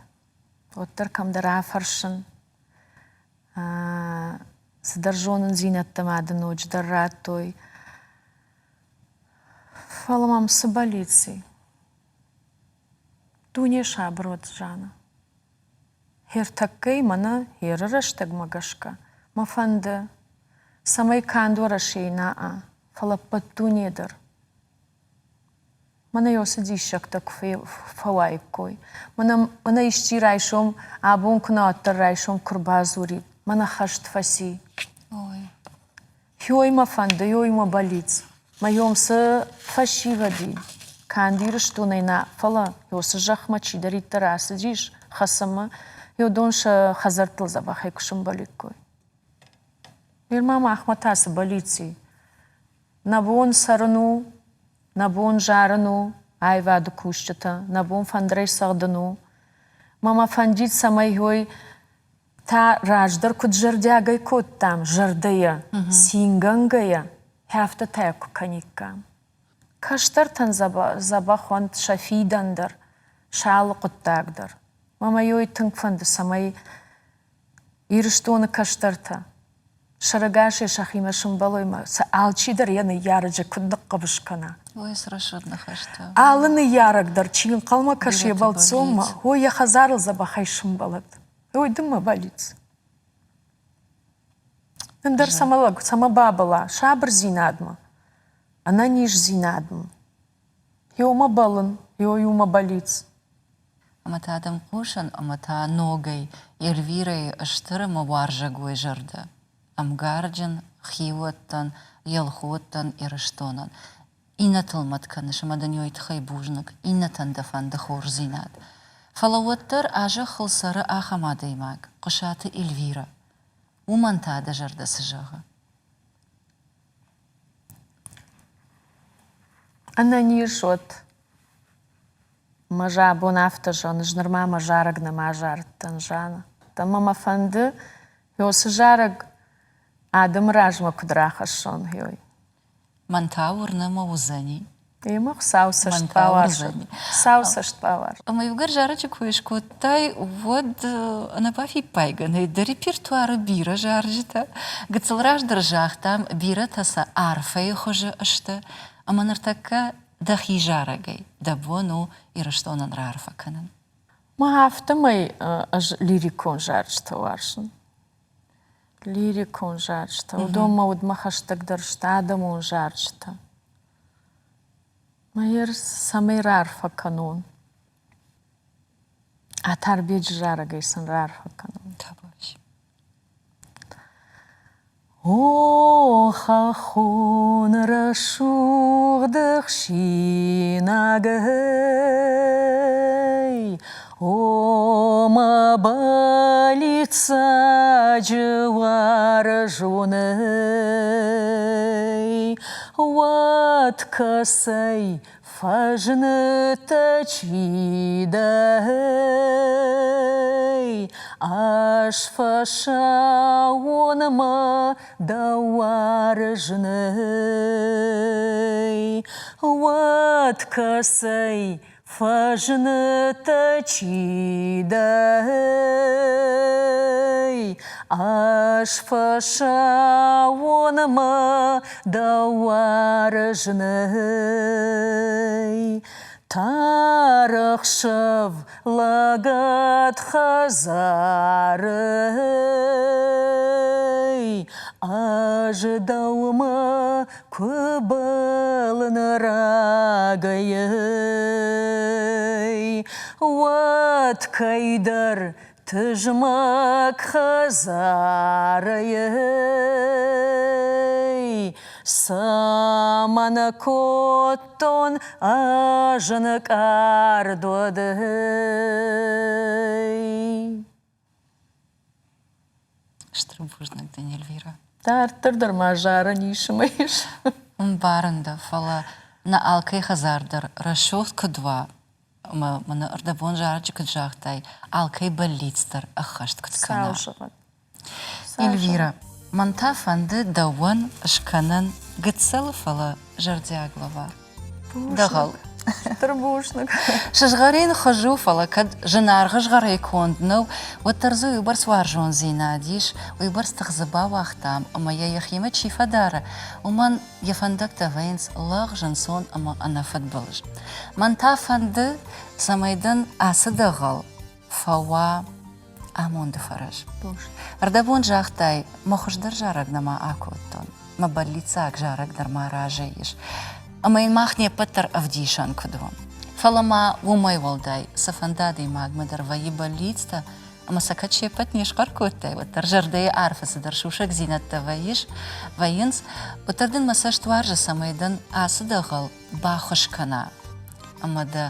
Speaker 2: Уӕддӕр кӕмдӕр афӕрсын, цыдӕр зонындзинӕдтӕ ма дын ноджыдӕр радтой. Фӕлӕ мӕм цы бӕллиц и? Дуне сабыр уӕд, Жаннӕ. Ӕртӕккӕй мӕнӕ еры рӕстӕгмӕ гӕсгӕ мӕ фӕнды, цӕмӕй канд Уӕрӕсейы нӕ, фӕлӕ ӕппӕт дуне дӕр. Мӕнӕ уыцы диссӕгтӕ куы фӕуаиккой. Мӕнӕ, мӕнӕ исчи райсом, абон куы нӕ, уӕддӕр райсом куы рбадзурид, мӕнӕ хӕст фӕци.
Speaker 1: Ой.
Speaker 2: Ёй мӕ фӕнды, ёй мӕ бӕллиц. Мӕ ём цы фӕсивӕд и, канд Ирыстонӕй нӕ, фӕлӕ ёцы зӕхмӕ чидӕриддӕр ацыдис хӕцынмӕ, ёдон сӕ хӕдзӕрттыл дзӕбӕхӕй куы сӕмбӕликкой. Нырма махмӕ та цы бӕллиц и? Нӕ бон цӕрын у, нӕ бон зарын у, аивады кусджытӕ, нӕ бон фӕндырӕй цӕгъдын у. Мӕ мӕ фӕндид, цӕмӕй ёй та раздӕр куыд зӕрдиагӕй кодтам, зӕрдӕйӕ, цингӕнгӕйӕ, афтӕ та куы кӕниккам. Кӕстӕртӕн дзӕбӕх уӕнт сӕ фидӕн дӕр, сӕ алы хъуыддаг дӕр. Мӕ мӕ тынг фӕнды, цӕмӕй Ирыстоны кӕстӕртӕ. Сӕрӕгасӕй сӕхимӕ сымбӕлой мӕ сӕ алчидӕр йӕ ныййарӕджы куыд ныхъхъӕбыс кӕна.
Speaker 1: Ой, цы рӕсугъд ныхӕстӕ.
Speaker 2: Алы ныййарӕг дӕр чи ӕнхъӕлмӕ кӕсы йӕ бӕлццонмӕ, уый йӕ хӕдзарыл дзӕбӕхӕй сымбӕлӕд. Ой, дын мӕ бӕллиц. Ӕндӕр цӕмӕ лӕг, цӕмӕ бабӕла? Сабырдзинадмӕ, ӕнӕниздзинадмӕ. Ёмӕ бӕллын, ё иумӕ бӕллиц.
Speaker 1: Ӕмӕ та дӕм хъусын, ӕмӕ та ногӕй Эльвирӕйы стыр ӕмӕ уарзӕгой зӕрдӕ, ӕмгарджын хиуӕттӕн, елхоттӕн, Ирыстонӕн. Иннӕтыл мӕт кӕныс ӕмӕ дын уый тыххӕй бузныг, иннӕтӕн дӕ фӕнды хорздзинад. Фӕлӕ уӕддӕр а зӕххыл цӕры ахӕм адӕймаг, Хъуысаты Эльвирӕ. Уымӕн та дӕ зӕрдӕ цы зӕгъы?
Speaker 2: Ӕнӕниз уӕд. Мӕ абон афтӕ зӕгъын, ӕз нырма мӕ зарӕг нӕма зарыдтӕн, Жанна. Ӕмӕ мӕ фӕнды, уыцы зарӕг адӕмы размӕ куыд рахӕссон, уый.
Speaker 1: Мӕн та уырны ӕмӕ уыдзӕни.
Speaker 2: Ӕмӕ Хуыцау цӕст бауарзӕд. Хуыцау цӕст бауарзӕд.
Speaker 1: Ӕмӕ иугӕр зарӕджы кой скодтай, уӕд ӕнӕбафиппайгӕ нӕй дӕ репертуары бирӕ зарджытӕ. Гыццыл раздӕр загътам, бирӕтӕ сӕ арфӕйы хуызы сты. Ӕмӕ ныртӕккӕ дӕхи зарӕгӕй дӕ бон у Ирыстонӕн раарфӕ кӕнын.
Speaker 2: Мӕ афтӕмӕй ӕз лирикон зарджытӕ уарзын. Лирикон зарджытӕ. Уыдон мӕ удмӕ хӕстӕгдӕр сты адӕмон зарджытӕ. Мӕ цӕмӕй раарфӕ кӕнон? Атарбеджы зарӕгӕй сын раарфӕ кӕнон. О, хӕххон рӕсугъд ӕхсинагӕй, О, мӕ бӕллиццаджы уарзонӕй, Уӕд кӕцӕй Фӕзныдтӕ чи дӕ, ӕз фӕсауонмӕ дӕ уарзынӕй, уӕд кӕцӕй фӕзныдтӕ чи дӕ, ӕз фӕсауонмӕ дӕ уарзынӕй. Тарӕхсӕв лӕгӕт хӕдзары ӕз дӕумӕ куы бӕлын рагӕй, уӕд кӕйдӕр Тызмӕг хӕдзарӕй цӕмӕн кодтон ӕз ӕнкъард уӕдӕй?
Speaker 1: Стыр бузныг дын, Эльвира.
Speaker 2: Дарддӕр дӕр ма зарӕн ис ӕмӕ ис.
Speaker 1: Ӕмбарын дӕ, фӕлӕ нӕ алкӕй хӕдзар дӕр рӕсугъд куыд уа, ӕмӕ мын ӕрдӕбон зарӕджы куыд загътай, алкӕй бӕллиц дӕр ӕххӕст куыд кӕна. Эльвира, мӕн та фӕнды дӕуӕн скӕнын гыццыл, фӕлӕ зӕрдиаг лӕвар. Дӕгъӕл.
Speaker 2: Стыр бузныг.
Speaker 1: Сызгъӕрин хуыз у, фӕлӕ кӕд зынаргъ згъӕрӕй конд нӕу, уӕддӕр дзы уыйбӕрц уарзондзинад ис, уыйбӕрц тых дзы бауагътам, ӕмӕ йӕ йӕхимӕ чи фӕдары, уымӕн йӕ фӕндӕгтӕ вӕййынц лӕгъз, ӕнцон ӕмӕ ӕнӕфыдбылыз. Мӕн та фӕнды, цӕмӕй дын ацы дӕгъӕл фӕуа амонды фӕрӕз. Ӕрдӕбон загътай, мӕ хуыздӕр зарӕг нӕма акодтон, мӕ бӕллиццаг зарӕг дӕр ма разӕй ис. Ӕмӕ йын мах не ппӕт дӕр ӕвдисӕн куыд уӕм. Фӕлӕ ма уымӕй уӕлдай цыфӕнды адӕймагмӕ дӕр вӕййы бӕллицтӕ, ӕмӕ сӕ кӕд се ппӕт не схъӕр кодтай, уӕддӕр зӕрдӕйы арфы цыдӕр сусӕгдзинӕдтӕ вӕййыс, вӕййынц, уӕддӕр дын мӕ цӕст уарзы, цӕмӕй дын ацы дӕгъӕл баххуыс кӕна ӕмӕ дӕ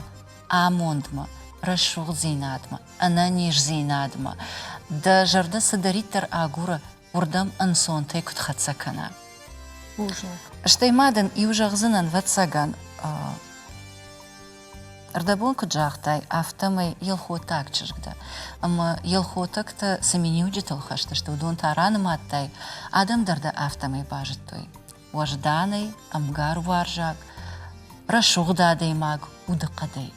Speaker 1: амондмӕ, рӕсугъддзинадмӕ, ӕнӕниздзинадмӕ, дӕ зӕрдӕ цыдӕриддӕр агуры, уырдӕм ӕнцонтӕй куыд хӕццӕ кӕна.
Speaker 2: Бузныг.
Speaker 1: Стӕй ма дын иу зӕгъдзынӕн, ӕвӕццӕгӕн, ӕрдӕбон куыд загътай, афтӕмӕй елхотаг чызг дӕ. Ӕмӕ елхотӕгтӕ цы миниуджытыл хӕст сты, уыдон та ранымадтай, адӕм дӕр дӕ афтӕмӕй базыдтой. Уӕзданӕй, ӕмгаруарзаг, рӕсугъд адӕймаг удыхъӕдӕй.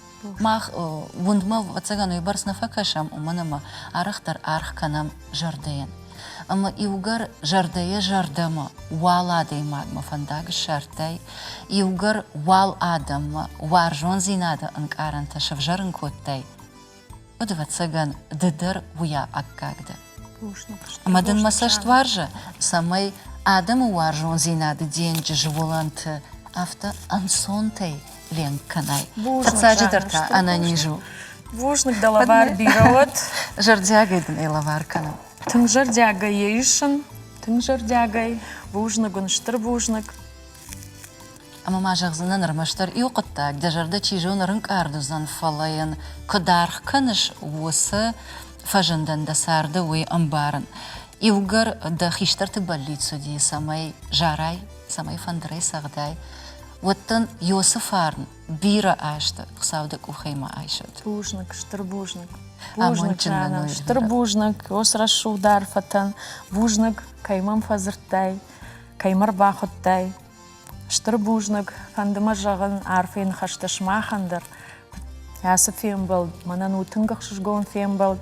Speaker 1: Мах уындмӕ, ӕвӕццӕгӕн, уыйбӕрц нӕ фӕкӕсӕм, уымӕн ӕмӕ арӕхдӕр аргъ кӕнӕм зӕрдӕйӕн. Ӕмӕ иугӕр зӕрдӕйӕ зӕрдӕмӕ уал адӕймагмӕ фӕндаг ссардтай, иугӕр уал адӕммӕ уарзондзинады ӕнкъарӕнтӕ сӕвзӕрын кодтай, уӕд, ӕвӕццӕгӕн, ды дӕр уый аккаг дӕ. Ӕмӕ дын мӕ цӕст уарзы, цӕмӕй адӕмы уарзондзинады денджызы уылӕнты афтӕ ӕнцонтӕй ленк кӕнай. Фыццаджыдӕр та ӕнӕниз у.
Speaker 2: Бузныг дӕ лӕвар бирӕ уӕд.
Speaker 1: Зӕрдиагӕй дын ӕй лӕвар кӕнын.
Speaker 2: Тынг зӕрдиагӕй йӕ исын, тынг зӕрдиагӕй. Бузныг уын, стыр бузныг.
Speaker 1: Ӕмӕ ма зӕгъдзынӕн ӕрмӕстдӕр иу хъуыддаг, дӕ зӕрдӕ чи зоны рынкъард уыдзӕн, фӕлӕ йын куыд аргъ кӕныс, уыцы фӕзындӕн дӕ царды уый ӕмбарын. Иугӕр дӕ хистӕрты бӕллиц уыди, цӕмӕй зарай, цӕмӕй фӕндырӕй цӕгъдай, уӕд дын Йосы фарн бирӕ азты Хуыцау дӕ къухӕй ма айсӕд.
Speaker 2: Бузныг, стыр бузныг. Бузныг, Жанна, стыр бузныг, ос рӕсугъд арфӕтӕн. Бузныг, кӕй мӕм фӕдзырдтай, кӕй мӕ рбахуыдтай. Стыр бузныг, фӕнды мӕ зӕгъын арфӕйы ныхӕстӕ сымахӕн дӕр. Ацы фембӕлд мӕнӕн у тынг ӕхсызгон фембӕлд.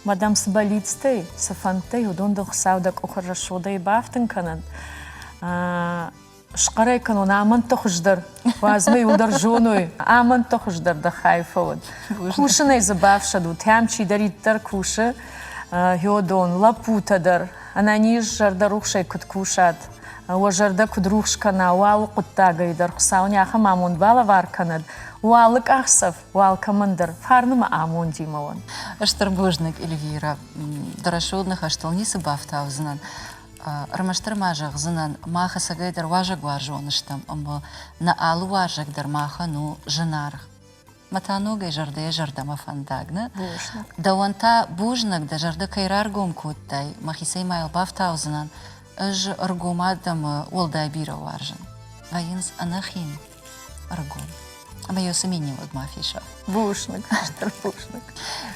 Speaker 2: Мӕ дӕм цы бӕллицтӕй, цы фӕндтӕй, уыдон дын Хуыцау дӕ къухы рӕсугъдӕй бафтын кӕнӕд. Схъӕрӕй кӕнон амӕндтӕ хуыздӕр, уадз мӕ иуылдӕр зоной, амӕндтӕ хуыздӕр дӕ хай фӕуӕд. Кусынӕй дзы бафсӕдут, ӕм чидӕриддӕр кусы, гьодон, лӕппутӕ дӕр, ӕнӕниз зӕрдӕрухсӕй куыд кусат, уӕ зӕрдӕ куыд рухс кӕна, уӕ алы хъуыддагӕй дӕр Хуыцау не ахӕм амонд балӕвар кӕнӕд, уӕ алы къахдзӕф, уӕ алкӕмӕн дӕр фарны мӕ амондимӕ уӕн.
Speaker 1: Стыр бузныг, Эльвирӕ. Дӕ рӕсугъд ныхӕстыл ницы бафтаудзынӕн. Ӕрмӕстдӕр ма зӕгъдзынӕн, мах ӕцӕгӕйдӕр уазӕгуарзон стӕм ӕмӕ нӕ алы уазӕг дӕр махӕн у зынаргъ. Мӕ та ногӕй зӕрдӕйӕ зӕрдӕмӕ фӕндаг, нӕ?
Speaker 2: Бузныг.
Speaker 1: Дӕуӕн та бузныг, дӕ зӕрдӕ кӕй раргом кодтай, мӕхицӕй ма йыл бафтаудзынӕн. Ӕз ӕргом адӕмы уӕлдай бирӕ уарзын. Вӕййынц ӕнӕхин, ӕргом. Ӕмӕ йӕ уыцы миниуӕг ма фесаф.
Speaker 2: Бузныг, стыр бузныг.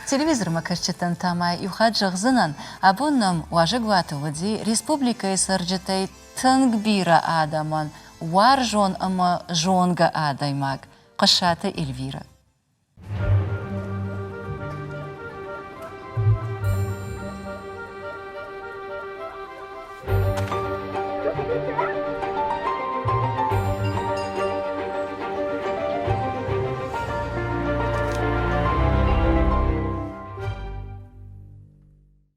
Speaker 1: Телевизормӕ кӕсджытӕн та ма иу хатт зӕгъдзынӕн, абон нӕм уазӕгуаты уыди республикӕйы цӕрджытӕй тынг бирӕ адӕмӕн уарзон ӕмӕ зонгӕ адӕймаг Хъуыссӕты Эльвирӕ.